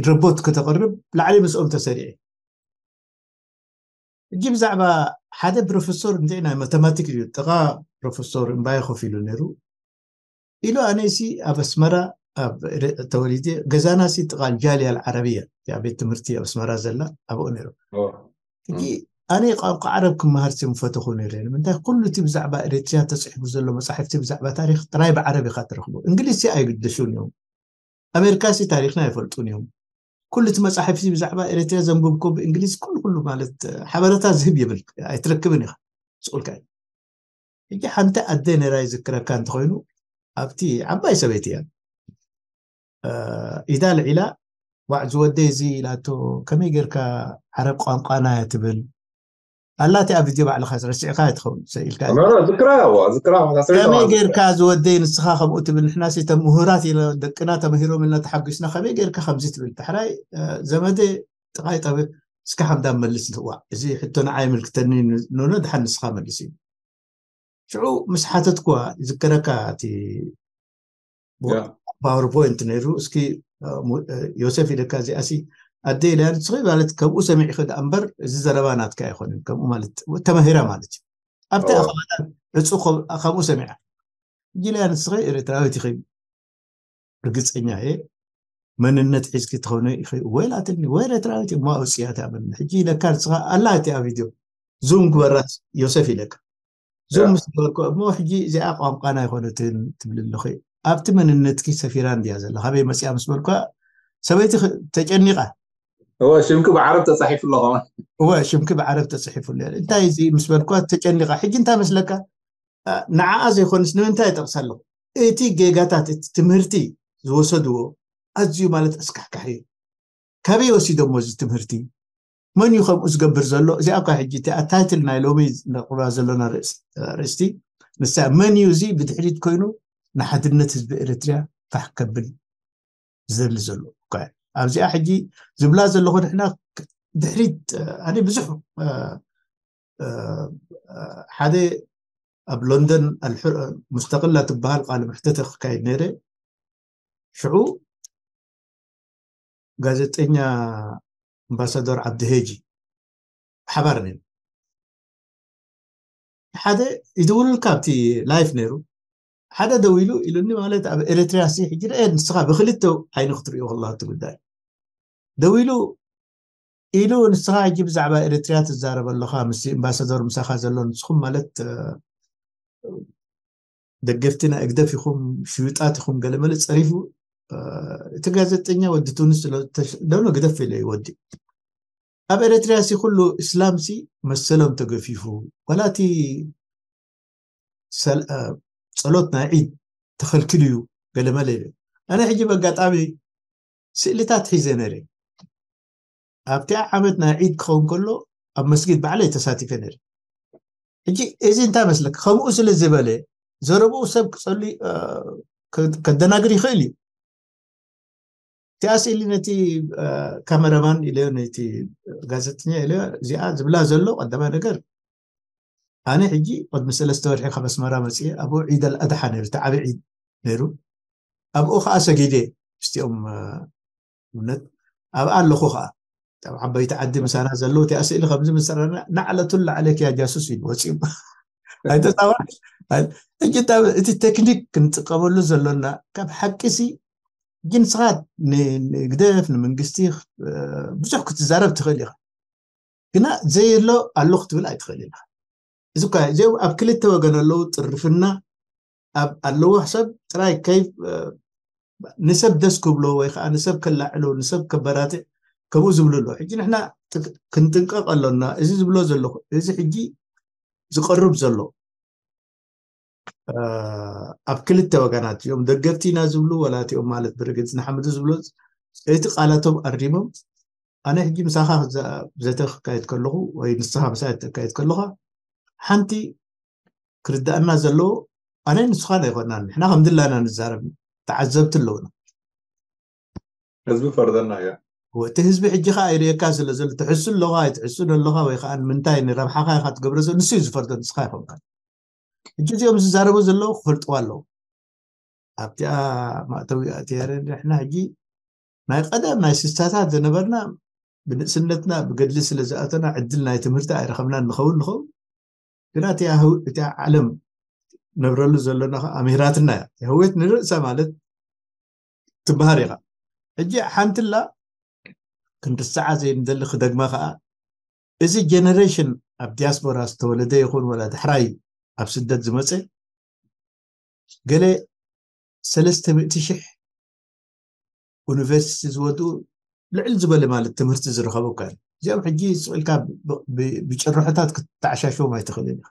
ረቦት ከተቕርብ ላዕሊ ምስኦም ተሰሪዐ ሕጂ ብዛዕባ ሓደ ፕሮፌሶር እንተ ናይ ማተማቲክ እዩ ጥቓ ፕሮፌሶር እምባየ ኮፍ ኢሉ ነይሩ ኢሉ ኣነሲ ኣብ ኣስመራ ተወሊደ ገዛናሲ ጥቓ ጃልያ ዓረብያ እያ ቤት ትምህርቲ ኣብ ኣስመራ ዘላ ኣብኡ ነይሩ ሕጂ ኣነ ቋንቋ ዓረብ ክመሃር ምፈተኹ ነይረ ንምንታይ ኩሉ እቲ ብዛዕባ ኤሪትርያ ተፅሒፉ ዘሎ መፃሕፍቲ ብዛዕባ ታሪክ ጥራይ ብዓረብ ኢካ ትረክቦ እንግሊዝ ኣይግደሹን እዮም ኣሜሪካ ሲ ታሪክና ኣይፈልጡን እዮም ኩሉ እቲ መፃሕፍቲ ብዛዕባ ኤሪትርያ ዘንብብኮ ብእንግሊዝ ኩሉ ኩሉ ማለት ሓበረታ ዝህብ የብል ኣይትረክብን ኢካ ስቁልካ እዩ ሕጂ ሓንቲ ኣደ ነራ ይዝክረካ እንተኮይኑ ኣብቲ ዓባይ ሰበይቲ እያ ኢዳ ልዒላ ዋዕ ዝወደይ እዚ ኢላቶ ከመይ ጌርካ ዓረብ ቋንቋና እያ ትብል ኣላ እቲኣ ቪድዮ ባዕልኻ ረሲዕካ ኣይትኸውን ሰኢልካ ዝክራ ዝክራ ከመይ ጌርካ ዝወደይ ንስኻ ከምኡ ትብል ንሕና ሲ ተምሁራት ኢና ደቅና ተምሂሮም ኢልና ተሓጒስና ከመይ ጌርካ ከምዚ ትብል ዳሕራይ ዘመደ ጥቓይ ጠብ እስካ ሓምዳ መልስ ንዋ እዚ ሕቶ ንዓይ ምልክተኒ ንብሎ ድሓን ንስኻ መልስ እዩ ሽዑ ምስ ሓተትኩዋ ይዝከረካ እቲ ፓወርፖይንት ነይሩ እስኪ ዮሴፍ ኢለካ እዚኣሲ ኣደ ኢልያ ንስኺ ማለት ከምኡ ሰሚዕኺ ደኣ እምበር እዚ ዘረባ ናትካ ኣይኮንን ከምኡ ማለት ተማሂራ ማለት እዩ ኣብቲ ኣኸባታት ዕፁ ከምኡ ሰሚዓ ሕጂ ኢልያ ንስኺ ኤርትራዊት ኢኺ ርግፀኛ እየ መንነት ሒዝኪ ትኾነ ኢኺ ወይ ላትኒ ወይ ኤርትራዊት እሞ ኣውፅያ እቲኣ መንነት ሕጂ ኢለካ ንስኻ ኣላ እቲኣ ቪድዮ ዙም ግበራት ዮሴፍ ኢለካ ዙም ምስ ገበርኩ እሞ ሕጂ እዚኣ ቋንቋና ኣይኮነትን ትብል ኣለኺ ኣብቲ መንነትኪ ሰፊራ እንድያ ዘላ ካበይ መፅያ ምስ በልኳ ሰበይቲ ተጨኒቓ እወ ሽምኪ ብዓረብ ተፃሒፉ ኣሎ ከማን እወ ሽምኪ ብዓረብ ተፅሒፉ ኣሎ እንታይ እዚ ምስ በልኳ ተጨኒቓ ሕጂ እንታይ መስለካ ንዓኣ ዘይኮንስ ንምንታይ ይጠቕሳ ኣለኹ እቲ ጌጋታት እቲ ትምህርቲ ዝወሰድዎ ኣዝዩ ማለት ኣስካሕካሒ እዩ ካበይ ወሲዶሞ እዚ ትምህርቲ መን እዩ ከምኡ ዝገብር ዘሎ እዚኣ እኳ ሕጂ እቲኣ ታይትል ናይ ሎሚ ነቕርባ ዘለና ርእስቲ ንሳ መን እዩ እዚ ብድሕሪት ኮይኑ ንሓድነት ህዝቢ ኤርትርያ ፋሕ ከብል ዝደሊ ዘሎ ኣብዚኣ ሕጂ ዝብላ ዘለኹ ንሕና ድሕሪት ኣነ ብዙሕ ሓደ ኣብ ሎንደን ሙስተቅላ ትበሃል ቃል ምሕተተ ክካየድ ነይረ ሽዑ ጋዜጠኛ ኣምባሳደር ዓብዲ ሄጂ ብሓባር ነይሩ ሓደ ይድውልልካ ኣብቲ ላይፍ ነይሩ ሓደ ደው ኢሉ ኢሉኒ ማለት ኣብ ኤርትርያ ሲ ሕጂ ርአ ንስኻ ብክልተ ዓይኒ ክትሪኦ ከለካ እቲ ጉዳይ ደው ኢሉ ኢሉ ንስኻ ሕጂ ብዛዕባ ኤርትርያ ትዛረብ ኣለኻ ምስ ኣምባሳደር ምሳኻ ዘሎ ንስኹም ማለት ደገፍቲ ናይ እግደፍ ኢኹም ሽዩጣት ኢኹም ገለመለ ፀሪፉ እቲ ጋዜጠኛ ወዲ ቱኒስ ደሎ ግደፍ ኢለ ወዲ ኣብ ኤርትርያ ሲ ኩሉ እስላም ሲ መሰሎም ተገፊፉ ወላ እቲ ፀሎት ናይ ዒድ ተኸልኪሉ እዩ ገለመለ ኢለ ኣነ ሕጂ በጋጣሚ ስእልታት ሒዘ ነረ ኣብቲኣ ዓመት ናይ ዒድ ክኸውን ከሎ ኣብ መስጊድ ባዕለይ ተሳቲፈ ነረ ሕጂ እዚ እንታይ መስለክ ከምኡ ስለ ዝበለ ዘረብኡ ሰብ ክፀሉ ከደናግር ይኽእል እዩ እቲኣ ስእሊ ነቲ ካሜራማን ኢለዮ ነቲ ጋዜጠኛ ኢለዮ እዚኣ ዝብላ ዘሎ ቀዳማይ ነገር ኣነ ሕጂ ቅድሚ ሰለስተ ወርሒ ካብ ኣስመራ መፅየ ኣብኡ ዒድ ኣልኣድሓ ነይሩ እቲ ዓብዪ ዒድ ነይሩ ኣብኡ ከዓ ሰጊደ ምስቲኦም እምነት ኣብኣ ኣለኹ ከዓ ኣብ ዓበይቲ ዓዲ ምሳና ዘለዉ እቲኣ ስእሊ ከምዚ ምስ ረኣና ናዕለቱ ላዕለክ ያ ጃሱስ ኢሉ ወፂኡ ኣይተፃወር ሕጂ እቲ ቴክኒክ ክንጥቀመሉ ዘሎና ካብ ሓቂሲ ግን ንስኻ ንግደፍ ንመንግስቲ ብዙሕ ክትዛረብ ትኽእል ኢኻ ግና ዘየሎ ኣሎ ክትብል ኣይትኽእል ኢኻ እዚ እዚኦም ኣብ ክልተ ወገን ኣለዉ ጥርፍና ኣብ ኣለዎ ሰብ ጥራይ ከይ ንሰብ ደስ ክብሎ ወይ ከዓ ንሰብ ከላዕሎ ንሰብ ከበራትዕ ከምኡ ዝብሉ ኣሎ ሕጂ ንሕና ክንጥንቀቕ ኣሎና እዚ ዝብሎ ዘለኹ እዚ ሕጂ ዝቀርብ ዘሎ ኣብ ክልተ ወገናት እዮም ደገፍቲ ኢና ዝብሉ ወላ እቲኦም ማለት ብርግፅ ንሓምዱ ዝብሎ እቲ ቃላቶም ኣሪሞም ኣነ ሕጂ ምሳኻ ዘተ ክካየድ ከለኹ ወይ ንስኻ ምሳይ ተካየድ ከለኻ ሓንቲ ክርዳእና ዘለዎ ኣነ ንስኻን ኣይኮናን ንሕና ከም ድላና ንዛረብ ተዓዘብቲ ኣለውና ህዝቢ ፈርደና እያ እቲ ህዝቢ ሕጂ ከዓ ይርእየካ ስለ ዘሎ ትሕሱ ኣለኻ ኣይትሕሱን ኣለኻ ወይ ከዓ ንምንታይ ንረብሓኻ ኢኻ ትገብረ ዘሎ ንሱ እዩ ዝፈርዶ ንስኻ ይኸውንካ ሕጂ እዚኦም ዝዛረቡ ዘለዉ ክፈልጥዋ ኣለዉ ኣብቲኣ ማእተዊ ኣትያረ ንሕና ሕጂ ናይ ቀደም ናይ ስሳታት ዝነበርና ብንእስነትና ብገድሊ ስለ ዝኣተና ዕድል ናይ ትምህርቲ ኣይረኸብና ንኸውን ንኸውን ግና እቲኣ ዓለም ነብረሉ ዘለና ኣምሂራትና እያ ህወት ንርእሳ ማለት ትበሃል ኢኻ ሕጂ ሓንትላ ክንርስዓ ዘይንደሊ ክደግማ ከዓ እዚ ጀነሬሽን ኣብ ዲያስፖራ ዝተወለደ ይኹን ወላ ዳሕራይ ኣብ ስደት ዝመፀ ገለ ሰለስተ ሚእቲ ሽሕ ዩኒቨርሲቲ ዝወድኡ ልዕል ዝበለ ማለት ትምህርቲ ዝረኸቡ እኳ እዮም እዚኦም ሕጂ ስቕ ኢልካ ብጭርሖታት ክትተዓሻሸዎም ኣይትኽእልን ኢኻ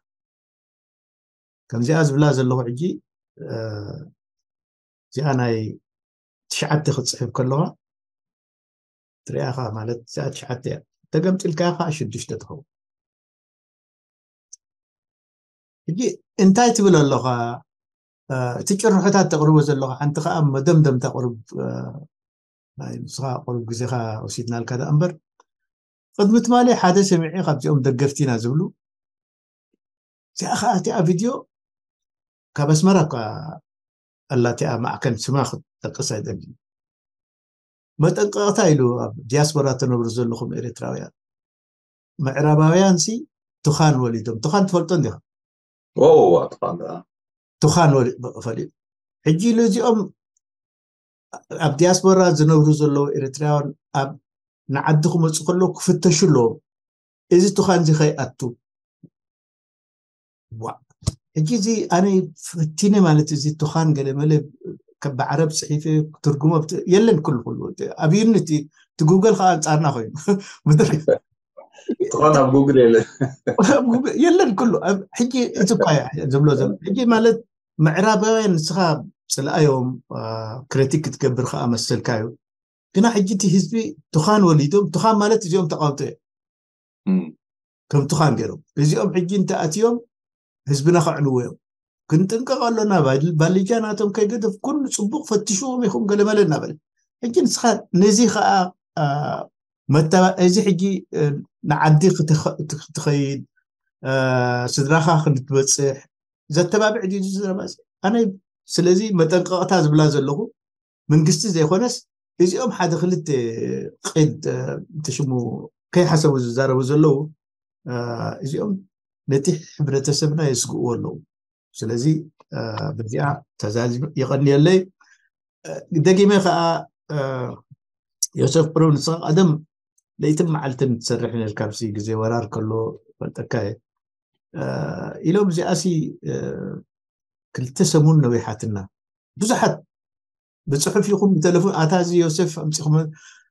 ከምዚኣ ዝብላ ዘለኹ ሕጂ እዚኣ ናይ ትሽዓተ ክትፅሕፍ ከለዋ ትሪኣኻ ማለት እዚኣ ትሽዓተ እያ ተገምጢልካ ከዓ ሽዱሽተ ትኸውን ሕጂ እንታይ ትብል ኣለኻ? እቲ ጭርሖታት ተቕርቦ ዘለኻ ሓንቲ ከዓ መደምደምታ ቁሩብ፣ ናይ ንስኻ ቁሩብ ግዜኻ ወሲድናልካ ደኣ እምበር፣ ቅድሚ ትማሊ ሓደ ሰሚዐ ካብዚኦም ደገፍቲ ኢና ዝብሉ። እዚኣ ከዓ እቲኣ ቪድዮ ካብ ኣስመራ እኳ ኣላ፣ እቲኣ ማዕከን ስማ ክትጠቅስ ኣይደልን። መጠንቀቕታ ኢሉ ኣብ ዲያስፖራ ትነብሩ ዘለኹም ኤርትራውያን፣ ምዕራባውያን ሲ ትኻን ወሊዶም። ትኻን ትፈልጦ እንዲኻ? ዋ ትኻን ደኣ ትኻን ወሊ- ፈሊጡ። ሕጂ ኢሉ እዚኦም ኣብ ዲያስፖራ ዝነብሩ ዘለዉ ኤርትራውያን ኣብ ንዓዲ ክመፁ ከለዉ ክፍተሹ ኣለዎም። እዚ ትኻን እዚ ከይኣቱ። ዋ ሕጂ እዚ ኣነ ፈቲነ ማለት እዚ ትኻን ገለ መለ ከም ብዓረብ ፅሒፈ ትርጉሞ ብት- የለን። ኩሉ ኩሉ ኣብ ዩኒቲ እቲ ጉግል ከዓ ኣንፃርና ኮይኑ ምድሪ ትኾን ኣብ ጉግል የለ የለን ኩሉ ኣብ ሕጂ እዚ እኳ እየ ዝብሎ ዘሎ። ሕጂ ማለት ምዕራባውያን ንስኻ ፅልኣዮም ክሪቲክ ክትገብር ከዓ መሰልካ እዩ። ግና ሕጂ እቲ ህዝቢ ትኻን ወሊዶም፣ ትኻን ማለት እዚኦም ተቃውምቲ እዮም። ከም ትኻን ገይሮም እዚኦም ሕጂ እንተኣትዮም ህዝብና ከዕንዎ እዮም። ክንጥንቀቕ ኣሎና። ባል- ባልጃ ናቶም ከይገደፍ ኩሉ ፅቡቅ ፈትሽዎም ኢኹም ገለመለ እናበለ። ሕጂ ንስኻ ነዚ ከዓ አ፣ መተባ- እዚ ሕጂ እ፣ ንዓዲ ክትኸ- ክትኸይድ እ፣ ስድራኻ ክንትበፅሕ ዘተባብዕ ድዩ እዚ ዘረባ እዚ? ኣነ ስለዚ መጠንቀቕታ ዝብላ ዘለኹ መንግስቲ ዘይኮነስ እዚኦም ሓደ ክልተ ቅድ እ፣ እቲ ሽሙ ከይሓሰቡ ዝዛረቡ ዘለዉ እ፣ እዚኦም ነቲ ሕብረተሰብና የስግእዎ ኣለዉ። ስለዚ እ፣ በዚኣ ተዛዚሙ የቐንየለይ። እ፣ ደጊመ ከዓ እ፣ ዮሴፍ ቅሩብ ንስኻ ቀደም ለይትን መዓልትን ትሰርሕ ነርካ፣ ኣብዚ ግዜ ወራር ከሎ ፈልጠካ እየ እ፣ ኢሎም። እዚኣሲ እ፣ ክልተ ሰሙን ነዊሓትና። ብዙሓት ብፅሑፍ ይኹን ብቴሌፎን ኣታ እዚ ዮሴፍ ኣምፂኹም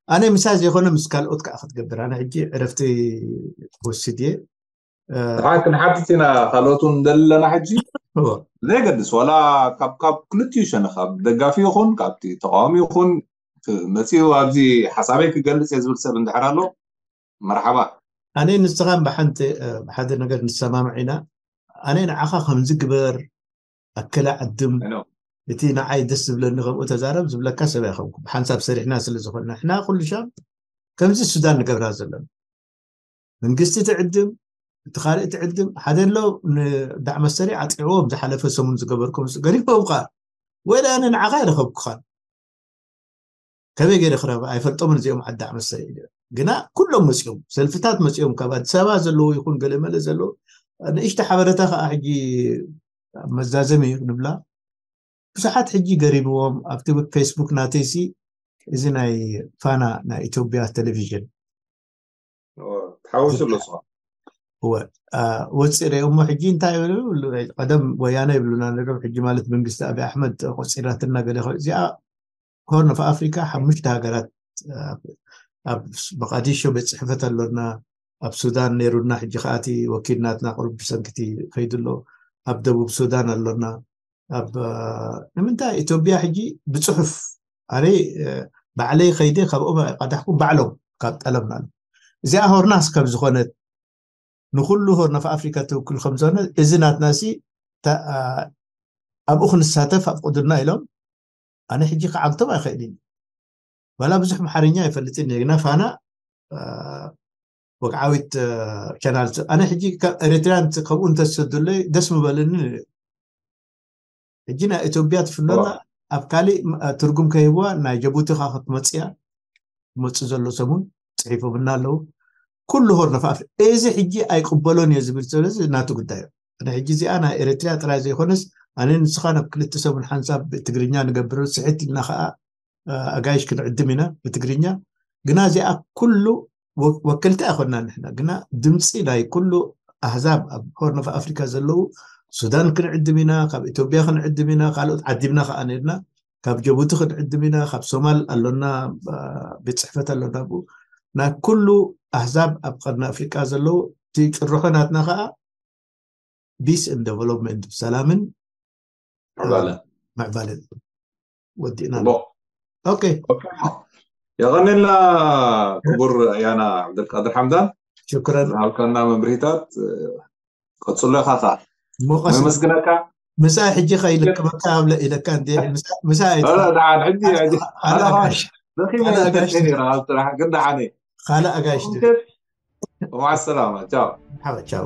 ኣነ ምሳ ዘይኮነ ምስ ካልኦት ከዓ ክትገብር ኣነ ሕጂ ዕረፍቲ ወስድ እየ። እ፣ ሓቂ ንሓትት ኢና ካልኦት እውን እንደለና ሕጂ እዎ። ዘይገድስ ዋላ ካብ ካብ ክልቲኡ ሸነኽ ካብ ደጋፊ ይኹን ካብቲ ተቃዋሚ ይኹን መፂኡ ኣብዚ ሓሳበይ ክገልፅ እየ ዝብል ሰብ እንድሕር ኣሎ መርሓባ። ኣነ ንስኻን ብሓንቲ እ፣ ብሓደ ነገር ንሰማምዕ ኢና። ኣነ ንዓኻ ከምዚ ግበር ኣከለ ዓድም I know። እቲ ንዓይ ደስ ዝብለኒ ከምኡ ተዛረብ ዝብለካ ሰብ ኣይኸንኩ ብሓንሳብ ሰሪሕና ስለ ዝኾንና ንሕና ኩሉ ሻም ከምዚ ሱዳን ንገብራ ዘለና መንግስቲ ትዕድም እቲ ካልእ ትዕድም ሓደ ኣሎ። ንዳዕ መሰሪ ዓጢዕዎም ዝሓለፈ ሰሙን ዝገበርኩም ገሪቦም ከዓ ወይ ደኣ ንዓኻ ኣይረኸብኩኻን ከመይ ገይረ ክረብ ኣይፈልጦምን እዚኦም ዓዲ ዓመሰ ኢለ ግና ኩሎም መፅኦም ሰልፍታት መፅኦም ካብ ኣዲስ ኣበባ ዘለዉ ይኹን ገለመለ ዘለዉ ንእሽተ ሓበረታ ከዓ ሕጂ ኣብ መዛዘሚ እዩ ንብላ ብዙሓት ሕጂ ገሪብዎም ኣብቲ ፌስቡክ ናተይሲ እዚ ናይ ፋና ናይ ኢትዮጵያ ቴሌቪዥን ተሓዊሱ ኣሎ ስኻ እወ ወፂረ እሞ ሕጂ እንታይ ይብሉ ቀደም ወያነ ይብሉና ነሮም ሕጂ ማለት መንግስቲ ኣብይ ኣሕመድ ቆፂራትና ገለ እዚኣ ሆርን ኦፍ ኣፍሪካ ሓሙሽተ ሃገራት ኣብ መቃዲሾ ቤት ፅሕፈት ኣሎና ኣብ ሱዳን ነይሩና ሕጂ ከኣቲ ወኪል ናትና ቁሩብ ብሰንክቲ ከይዱ ኣሎ ኣብ ደቡብ ሱዳን ኣሎና ኣብ ንምንታይ ኢትዮጵያ ሕጂ ብፅሑፍ ኣነ ባዕለይ ከይደ ካብኦም ቀዳሕኩም ባዕሎም ካብ ጠለብና እዚኣ ሆርናስ ከም ዝኾነት ንኩሉ ሆርን ኦፍ ኣፍሪካ ትውክል ከም ዝኾነ እዚ ናትና ሲ ኣብኡ ክንሳተፍ ኣፍቅዱና ኢሎም ኣነ ሕጂ ክዓግቶም ኣይኽእልን ዋላ ብዙሕ ኣምሓርኛ ኣይፈልጥን እየ ግና ፋና ወግዓዊት ቻናል ኣነ ሕጂ ኤሪትርያን ከምኡ እንተዝሰዱለይ ደስ ምበለኒ ሕጂ ናይ ኢትዮጵያ ትፍለና ኣብ ካሊእ ትርጉም ከይህብዋ ናይ ጀቡቲ ካ ክትመፅያ ትመፁ ዘሎ ሰሙን ፅሒፎምና ኣለዉ ኩሉ ሆር ነፋፍ እዚ ሕጂ ኣይቅበሎን እየ ዝብል ስለዚ ናቱ ጉዳይ እዩ ሕጂ እዚኣ ናይ ኤሪትርያ ጥራይ ዘይኮነስ ኣነ ንስኻ ናብ ክልተ ሰሙን ሓንሳብ ትግርኛ ንገብር ስሕት ኢልና ከዓ ኣጋይሽ ክንዕድም ኢና ብትግርኛ ግና እዚኣ ኩሉ ወከልቲ ኣይኮና ንሕና ግና ድምፂ ናይ ኩሉ ኣህዛብ ኣብ ሆርን ኦፍ ኣፍሪካ ዘለዉ ሱዳን ክንዕድም ኢና ካብ ኢትዮጵያ ክንዕድም ኢና ካልኦት ዓዲምና ከዓ ነርና ካብ ጀቡቲ ክንዕድም ኢና ካብ ሶማል ኣሎና ቤት ፅሕፈት ኣሎና ብኡ ናይ ኩሉ ኣህዛብ ኣብ ቀርኒ ኣፍሪካ ዘለዉ እቲ ጭርሖ ናትና ከዓ peace and development ሰላምን ምዕባለን ወዲእና ኦኬ የቐንልና ክቡር ያና ዓብደልቃድር ሓምዳን ሽኩረን ዝሃብካና መምርሂታት ቀፅሎ ኢኻ ከ ሞቐስ መመስግነካ ምሳይ ሕጂ ከይልክበካ ኣብለ ኢለካ እንዴ ምሳይ لا لا دعان عندي عندي على انا أغاش. دخيل على من أغاش. التنين راه ترى قد دعاني ካልእ ኣጋይሽ ومع السلامه تشاو ሓወ ቻው